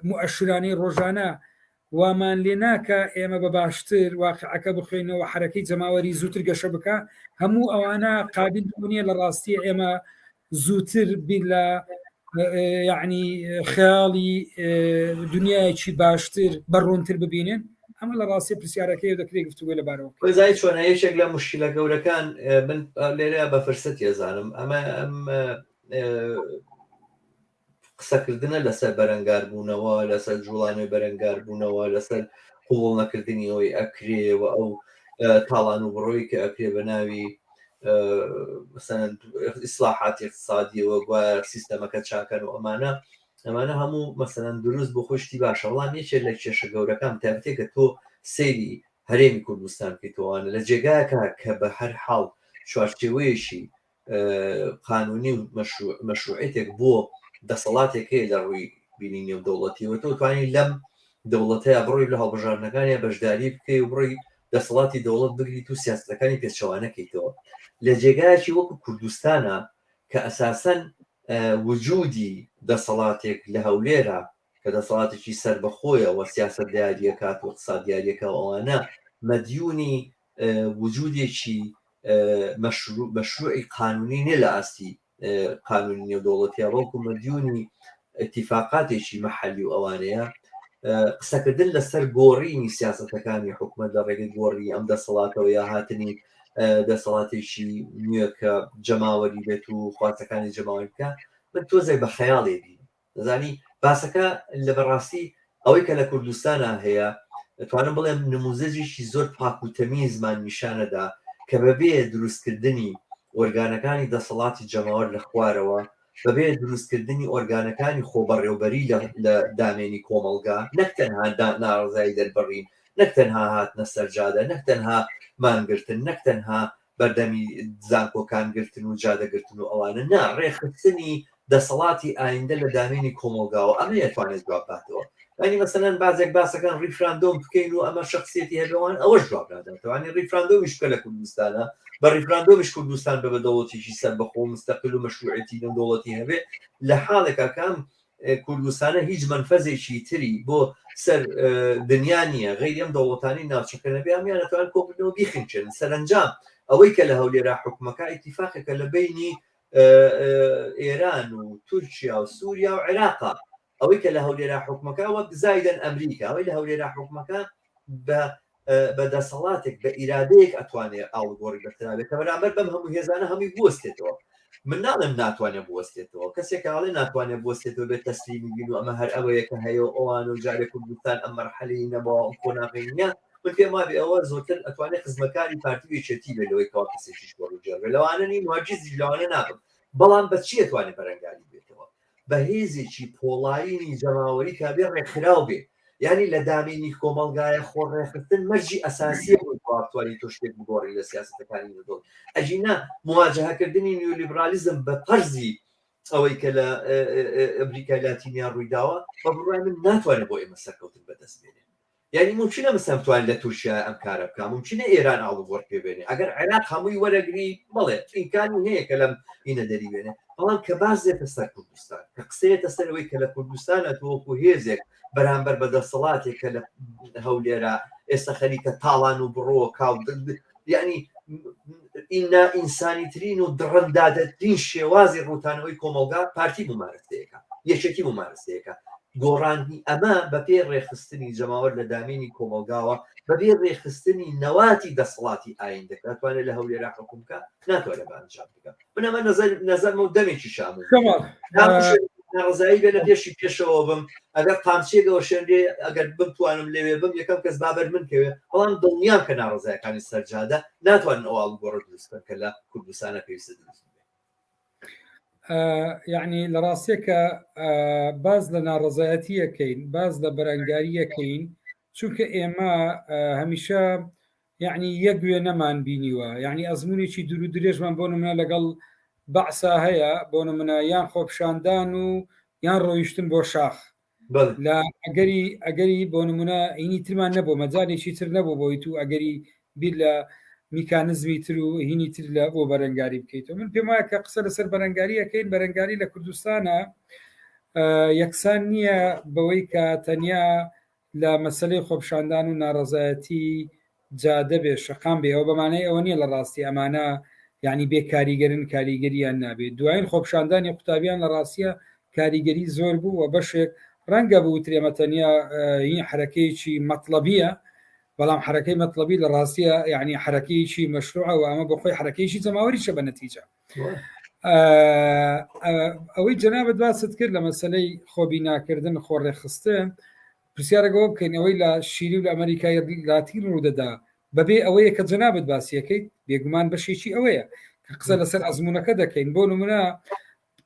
مؤشرانەی ڕۆژانە وامان لێ ناکا ئێمە بە باشتر واقعەکە بخوێنەوە حەرەکەی جەماوەری زووتر گەشە بکا هەموو ئەوانە قابل نییە لە ڕاستیە ئێمە زووتر بیر لە یعنی خەیاڵی دنیایەکی باشتر بەڕوونتر ببینن ئەمە لە ڕاستی پرسیارەکەی دەکرێت گفتوگۆ لەبارەوە بزای چۆنە یەکێک لە مشکلە گەورەکان من لێرە بە فرسەت ێزانم ئەمە ئەم قسەکردنە لەسەر بەرەنگاربوونەوە، لەسەر جوڵانەوەی بەرەنگاربوونەوە، لەسەر قبوڵ نەکردنی ئەوەی ئەکرێ و ئەو تاڵان و بڕۆی کە ئەکرێ بە ناوی مەسەلەن ئیسلاحاتی اقتصادیەوە گوایە سیستەمەکە چاکەن و ئەمانە ئەمانە هەموو مەسەلەن دروست بۆ خۆی شتی باشە بەڵام یەکێک لە کێشە گەورەکان تایبەتێک کە تۆ سەیری هەرێمی کوردستان بکەیتەوە لە جێگایەکە کە بە هەر حاڵ چوارچێوەیەکی قانونی و مەشروعیتێک بۆ دەسەڵاتێک هەیە لە ڕووی بینی نێودەوڵەتیەوە تۆ توانی لەم دەوڵەتەیە بڕۆی لە هەڵبژاردنەکانیا بەشداری بکەی و بڕۆی دەسەڵاتی دەوڵەت بگریت و سیاستەکانی پێچەوانەکەیتەوە لە جێگایەکی وەکو کوردستانە کە ئەساسەن وجودی دەسەڵاتێک لە هەولێرە کە دەسەڵاتێکی سەربەخۆیە و سیاست دیاریەکات و اقتصاد دیاریەکە و ئەوانە مەدیونی وجودێکی مەشروعی قانونی نیە لە ئاستی قانونی نێودەوڵەتیا بەڵکو مەدیونی ئیتیفاقاتێکی مەحەلی و ئەوانەیە قسەکردن لەسەر گۆڕینی سیاسەتەکانی حکومەت لە ڕێگەی گۆڕی ئەم دەسەڵاتەوە یا هاتنی دەسەڵاتێکی نوێ کە جەماوەری بێت و خواستەکانی جەماوەری بکە من تۆزێک بە خەیاڵێ بین دەزانی باسەکە لە بەڕاستی ئەوەی کە لە کوردستانا هەیە توانم بڵێم نموزەجێکی زۆر پاک و تەمیزمان نیشانەدا کە بەبێ دروستکردنی ئۆرگانەکانی دەسەڵاتی جەماوەر لە خوارەوە بەبێ دروستکردنی ئۆرگانەکانی خۆبەڕێوبەری لە دامێنی کۆمەڵگا نەک تەنها ناڕەزایی دەربڕین نەک تەنها هاتنە سەرجادە نەک تەنها مانگرتن نەک تەنها بەردەمی زانکۆکان گرتن و جادە گرتن و ئەوانە نا، ڕێکخستنی دەسەڵاتی ئایندە لە دامێنی کۆمەڵگاوە ئەمەیە توانێت جواب باتەوە. یانی مەسەلەن بازێک باسەکان ڕیفراندۆم بکەین و ئەمە شەخسیەتی هەبێ ئەوەش جواب ناداتەوە. یانی ڕیفراندۆمیش بکە لە کوردستانە، بە ڕیفراندۆمیش کوردستان بە بە دەوڵەتێکی سەربەخۆ و مستەقل و مەشروعیەتی نێودەوڵەتی هەبێ لە حاڵێکا کە ئەم کوردستانە هیچ مەنفەزێکی تری بۆ سەر دنیا نییە غەیری ئەم دەوڵەتانی ناوچەکە نەبێ هەموویان ئەتوانن کۆببنەوە بیخنکێنن سەرەنجام ئەوەی کە لە هەولێرا حکومەکە ئیتیفاقێکە لە بینی ئێران و تورکیا و سووریا و عێراقا ئەوەی کە لە هەولێرا حکومەکە وەک زایدەن ئەمریکا ئەوەی لە هەولێرا حکومەکە بە بە دەسەڵاتێک بە ئیرادەیەک ئەتوانێ ئاڵوگۆڕی بەسەرا بێت کە بەرامبەر بەم هەموو هێزانە هەمووی بوەستێتەوە من ناڵێم ناتوانێت بوەستێتەوە کەسێک ئاڵێ ناتوانێت بوەستێتەوە بێت تەسلیمی بین و ئەمە هەر ئەوەیە کە هەیە و ئەوان و جارێ کوردستان ئەم مەرحەلەی نەبووە ئەم قۆناغەی نییە من پێم وابێ ئەوە زۆرتر ئەتوانێت خزمەکاری پارتی و یەکێتی بێت لەوەی کەوا کەسێکیش بۆ ڕووجێڕ بێت لەوانە نیم و هەرگیزیش لەوانە نابم بەڵام بە چی ئەتوانێت بەرەنگاری بێتەوە بە هێزێکی پۆڵایینی جەماوەری کە بێ ڕێکخراو بێ یعنی لە دامێنی کۆمەڵگایە خۆ ڕێکخستن مەرجی ئەساسیە بۆ بتوانانی تۆ شتێک بگۆڕی لە سیاسەتەکانی نەدۆڵ ئەگینا مواجهەکردنی نیولیبرالیزم بە تەرزی ئەوەی کە لە ئەمریکای لاتینیا ڕوویداوە بە بڕوای من ناتوانێت بۆ ئێمە سەرکەوتن بەدەست بێنێ یانی مومکینە مەسەلەن بتوانێت لە تورکیا ئەم کارە بکا مومکینە ئێران ئاڵوگۆڕ پێ بێنێ ئەگەر عێراق هەمووی وەرەگری بەڵێ ئیمکانی هەیە کە لەم ئینە دەری بێنێ بەڵام کە باز دێتە سەر کوردستان کە قسەیەتە سەر ئەوەی کە لە کوردستانە تۆ وەکو هێزێک بەرامبەر بە دەسەڵاتێک کە لە هەولێرە ئێستا خەریکە تاڵان و بڕۆ کاو یعنی ئینا ئینسانی ترین و دڕندادەترین شێوازی ڕوتانەوەی کۆمەڵگا پارتی ممارەسەیەکە. یەکێتی ممارەسەیەکە گۆڕانی ئەمە بەپێ ڕێکخستنی جەماوەر لە دامێنی کۆمەڵگاوە بەبێ ڕێکخستنی نەواتی دەسەڵاتی ئایندە کە ناتوانێت لە هەولێرا حکوم بکە ناتوانێت بە ئەنجام بگە من ئەمە نەزەر نەزەرمە و دەمێکی شام ناڕزایی بێ لە پێشی پێشەوە بم ئەگەر قامچێکەوە شوێنرێ ئەگەر بتوانم لەوێ بم یەکەم کەس بابەر من کەوێ بەڵام دڵنیام کە ناڕزایەکانی سەرجادە ناتوانن ئەو ئاڵوگۆڕە دروست بکەن کە لە کوردستانە پێویستە دروست بێ. یعنی لە ڕاستیەکە باز لە ناڕزایەتیەکەین باز لە بەرەنگاریەکەین چونکە ئێمە هەمیشە یعنی یەک وێنەمان بینیوە یعنی ئەزمونێکی دوور و درێژمان بۆ نمونە لەگەڵ بەعسا هەیە بۆ نمونە یان خۆپشاندان و یان ڕۆیشتن بۆ شاخ لە ئەگەری ئەگەری بۆ نمونە هینی ترمان نەبوو مەجالێکی تر نەبوو بۆی تو ئەگەری بیر لە میکانزمی تر و هینی تر لە بۆ بەرەنگاری بکەیتەوە من پێم وایە کە قسە لەسەر بەرەنگاری ئەەکەین بەرەنگاری لە کوردستانە یەکسان نییە بەوەی کە تەنیا لە مەسەلەی خۆپیشاندان و ناڕەزایەتی جادە بێ شەقام بێ ئەوە بەمانای ئەوە نییە لە ڕاستی ئەمانە یعنی بێ کاریگەرن کاریگەریان نابێت دوایین خۆپیشاندانی قوتابیان لە ڕاستیە کاریگەری زۆر بوو و بەشێک ڕەنگە بوترێمە تەنیا هین حرەکەیەکی مەطلبیە بەڵام حرەکەی مەطلبی لە ڕاستیە یعنی حرەکەیەکی مەشروعە و ئەمە بۆ خۆی حرەکەیەکی جەماوەریشە بە نەتیجە ئەوەی جەنابەت باست کرد لە مەسلەی خۆبیناکردن خۆڕێخستن پرسیارەکەەوە بکەین ئەوەی لە شیری و لە ئەمریکای لاتین ڕوودەدا بەبێ ئەوەیە کە جەنابەت باسیەکەیت بێگومان بەشێکی ئەوەیە کە قسە لەسەر ئەزمونونەکە دەکەین بۆ نمونە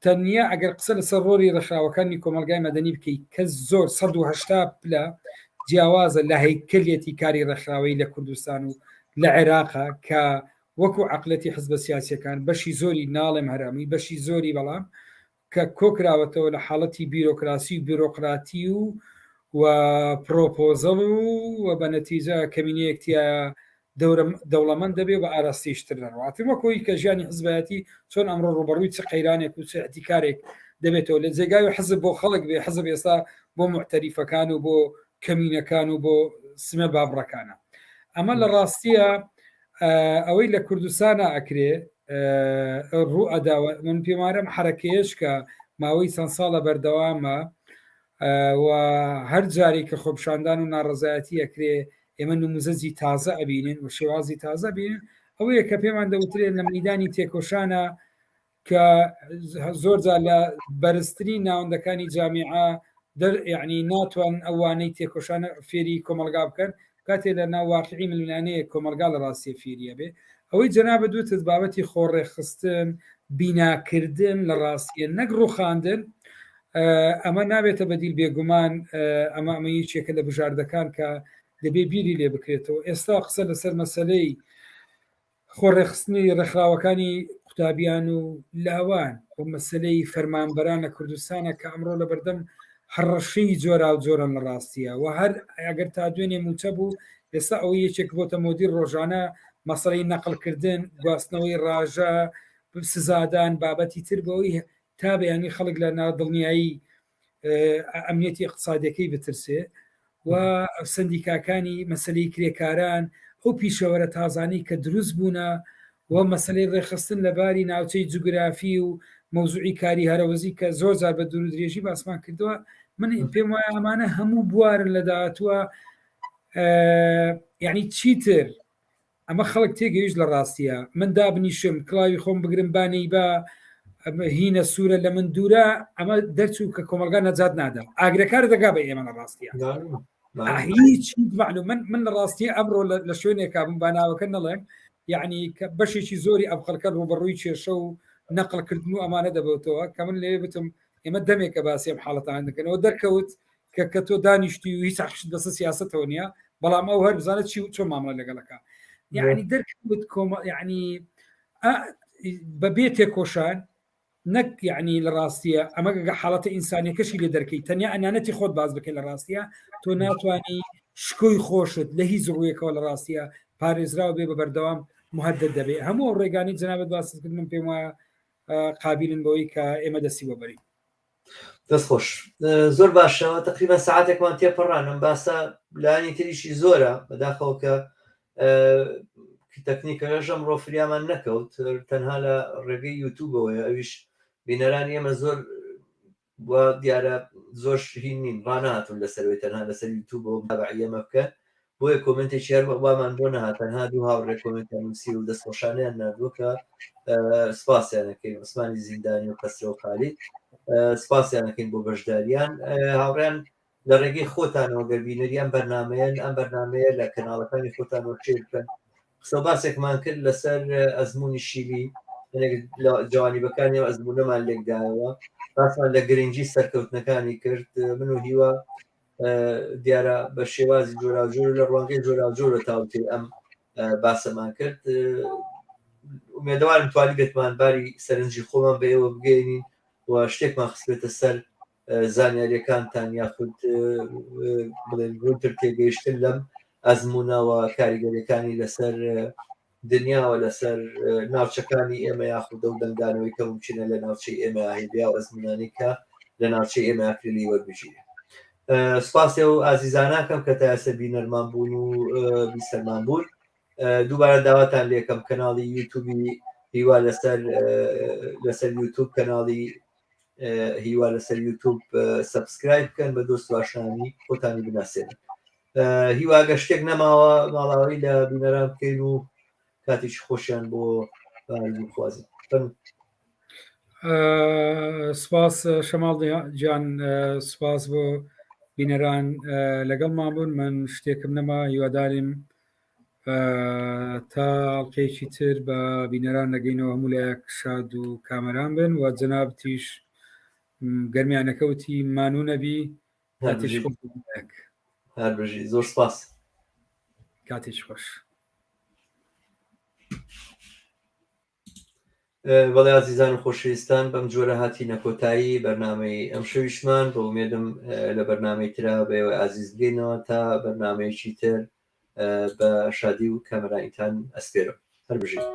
تەنیا ئەگەر قسە لەسەر ڕۆری ڕێکخراوەکانی کۆمەلگای مەدەنی بکەیت کە زۆر 1970 پلە جیاوازە لە هەیکەلێتی کاری ڕێکخراوەی لە کوردستان و لە عێراقا کە وەکو عەقلەتی حزبە سیاسیەکان بەشی زۆری ناڵێم هەرامی بەشی زۆری بەڵام کە کۆکراوەتەوە لە حاڵەتی بیرۆکراسی و بیرۆقراتی و و پرۆپۆزەڵ و و بە نەتیجە کەمینەیەک تایە دەوڵەمەند دەبێ بە ئاراستەیشتر دەڕواتن وەکۆی کە ژیانی حزبایەتی چۆن ئەمڕۆ ڕوبەڕووی چ قەیرانێک و چ احتیکارێک دەبێتەوە لە جێگای حزب بۆ خەڵک بێ حزب ئێستا بۆ معتەریفەکان و بۆ کەمینەکان و بۆ سمە بابڕەکانە ئەمە لە ڕاستیە ئەوەی لە کوردستانە ئەکرێ ڕوو ئەداوە من پێمارەم حرەکەیەش کە ماوەی چەند ساڵە بەردەوامە و هەر جارێک کە خۆپشاندان و ناڕزایەتی ئەکرێ ئێمە نموزەجی تازە ئەبینن و شێوازی تازە بینن ئەوەیە کە پێمان دەوترێت لە مەدانی تێکۆشانە کە زۆر جار لە بەرزترین ناوەندەکانی جامیعە دەر یعنی ناتوان ئەوانەی تێکۆشانە فێری کۆمەلگا بکەن کاتێ لە ناو واقعی ململانەیە کۆمەلگا لە ڕاستیە فێریە بێ ئەوەی جەنابە دوتت بابەتی خۆڕێخستن بیناکردن لە ڕاستیە نەک ڕوخاندن ئەمە نابێتە بەدیل بێگومان ئەمە ئەمە یەکێکە لە بژاردەکان کە دەبێ بیری لێ بکرێتەوە ئێستا قسە لەسەر مەسلەی خۆڕێکخستنی ڕێکخراوەکانی قوتابیان و لاوان و مەسەلەی فەرمانبەران لە کوردستانە کە ئەمڕۆ لە بەردەم هەڕەشەی جۆراوجۆرن لە ڕاستیە و هەر ئەگەر تا دوێنێ موچە بوو ئێستا ئەوەی یەکێک بۆتە مۆدیر ڕۆژانە مەسەلەی نەقلکردن گواستنەوەی ڕاژە سزادان بابەتی تر بەوەی تا بەیانی خەڵک لە نادڵنیایی ئەمنیەتی اقتصادیەکەی بترسێ و سندیکاکانی مەسلەی کرێکاران ئەو پیشەوەرە تازانەی کە دروست بوونە و مەسلەی ڕێکخستن لە باری ناوچەی جوگرافی و مەوزوعی کاری هەرەوەزی کە زۆر جار بە دوور و درێژی باسمان کردووە من پێم وایە ئەمانە هەموو بوارن لە داهاتووە یعنی چیتر ئەمە خەڵک تێگەیشت لە ڕاستیە من دابنیشم کڵاوی خۆم بگرم با نەیبا هینە سوورە لە من دوورە ئەمە دەرچوو کە کۆمەلگا نەجات نادا ئاگرەکار دەگا بە ئێمە لە ڕاستیە هیچ معلوم من من لە ڕاستی ئەمڕۆ لە شوێنێکا بم با ناوەکە نەڵێم یعنی کە بەشێکی زۆری ئەم خەڵکە ڕوبەڕووی کێشە و نەقلکردن و ئەمانە دەبێتەوە کە من لێ بتم ئێمە دەمێکە باسی ئەم حاڵەتان دەکەنەوە دەرکەوت کە کە تۆ دانیشتی و هیچ حەقشت بەسە سیاسەتەوە نییە بەڵام ئەو هەر بزانێت چی و چۆن مامەڵە لەگەڵەکە یعنی دەرکەوت کۆمە یعنی بەبێ تێکۆشان نەک یعنی لە ڕاستیە ئەمە گەگە حاڵەتە ئینسانیەکەشی لێ دەرکەی تەنیا ئەنانەتی خۆت باز بکەی لە ڕاستیە تۆ ناتوانی شکۆی خۆشت لە هیچ ڕوویەکەوە لە ڕاستیە پارێزراو بێ بە بەردەوام مهدد دەبێ هەموو ئەو ڕێگانی جەنابت باست کرد من پێم وایە قابلن بەوەی کە ئێمە دەستی بۆ بەرین. دەست خۆش زۆر باشە تقریبا ساعتێکمان تێپەڕانم باسە لایەنی تریشی زۆرە بەداخەوە کە تەکنیکەکەش ئەمڕۆ فریامان نەکەوت تەنها لە ڕێگەی یوتوبەوەیە ئەویش بینەرانی ئێمە زۆر و دیارە زۆر هین نین ڕانەهاتون لەسەرەوەی تەنها لەسەر یوتوب بۆ متابعەی ئێمە بکەن بۆیە کۆمنتێکی هەر وامان بۆ نەهات تەنها دوو هاوڕێ کۆمنتیان نووسی و دەستخۆشانیان نردووە کە سپاسیانەکەین عوسمانی زیندانی و خەسرەو خالید سپاسیانەکەین بۆ بەشداریان هاوڕیان لە ڕێگەی خۆتانەوە گەر بینەری ئەم بەرنامەیەن ئەم بەرنامەیە لە کەناڵەکانی خۆتانەوە شێر بکەن قسە باسێکمان کرد لەسەر ئەزمموی شیلی لە جوانیبەکانی و ئەزمونەمان لێکدایەوە باسمان لە گرنگی سەرکەوتنەکانی کرد من و هیوا دیارە بە شێوازی جۆراوجۆر لە ڕوانگەی جۆراوجۆرە تاوتێ ئەم باسەمان کرد ئومێدەوارم توانی بێتمان باری سەرنجی خۆمان بە ئێوە بگەێنین و شتێکمان خستبێتە سەر زانیاریەکانتان یاخود بڵێن ڕوونتر تێگەیشتن لەم ئەزمونەوە کاریگەریەکانی لەسەر دنیاوە لەسەر ناوچەکانی ئێمە یاخود ئەو دەنگدانەوەی کە ممکنە لە ناوچەی ئێمە هەیە و ئەزمونانی کە لە ناوچەی ئێمە کرلی وەربگیرێ سپاسی ئەو ئازیزاناکەم کە تا ئێستا بینەرمان بوون و بیسەرمان بوون دووبارە داواتان لێکەم کەناڵی یوتوبی هیوا لەسەر لەسەر یوتوب کەناڵی هیوا لەسەر یوتوب subscribe بکەن بە دۆست واشانی خۆتانی بناسێن هیواگە شتێک نەماوە ماڵاوی لە بینەران بکەین و کاتێکی خۆشیان بۆ بخوازن سپاس شەماڵ گیان سپاس بۆ بینەران لەگەڵمان بوون من شتێکم نەما هیواداریم تا ئەڵلقەیەکی تر بە بینەران نەگەینەوە هەموو لایەک شاد و کامەران بن و جەنابتیش گەرمیانەکەوتی مانوو نەبی کاتێکی خۆش هەر بژی زۆر سپاس کاتێکی خۆش. بەڵێ ئازیزان و خۆشەویستان بەم جۆرە هاتینە کۆتایی بەرنامەی ئەم شەویشمان بە ئومێدم لە بەرنامەی ترا بە ئێوەی ئازیز بگەینەوە تا بەرنامەیەکی تر بە شادی و کامەرانیتان ئەسپێرم هەر بژین.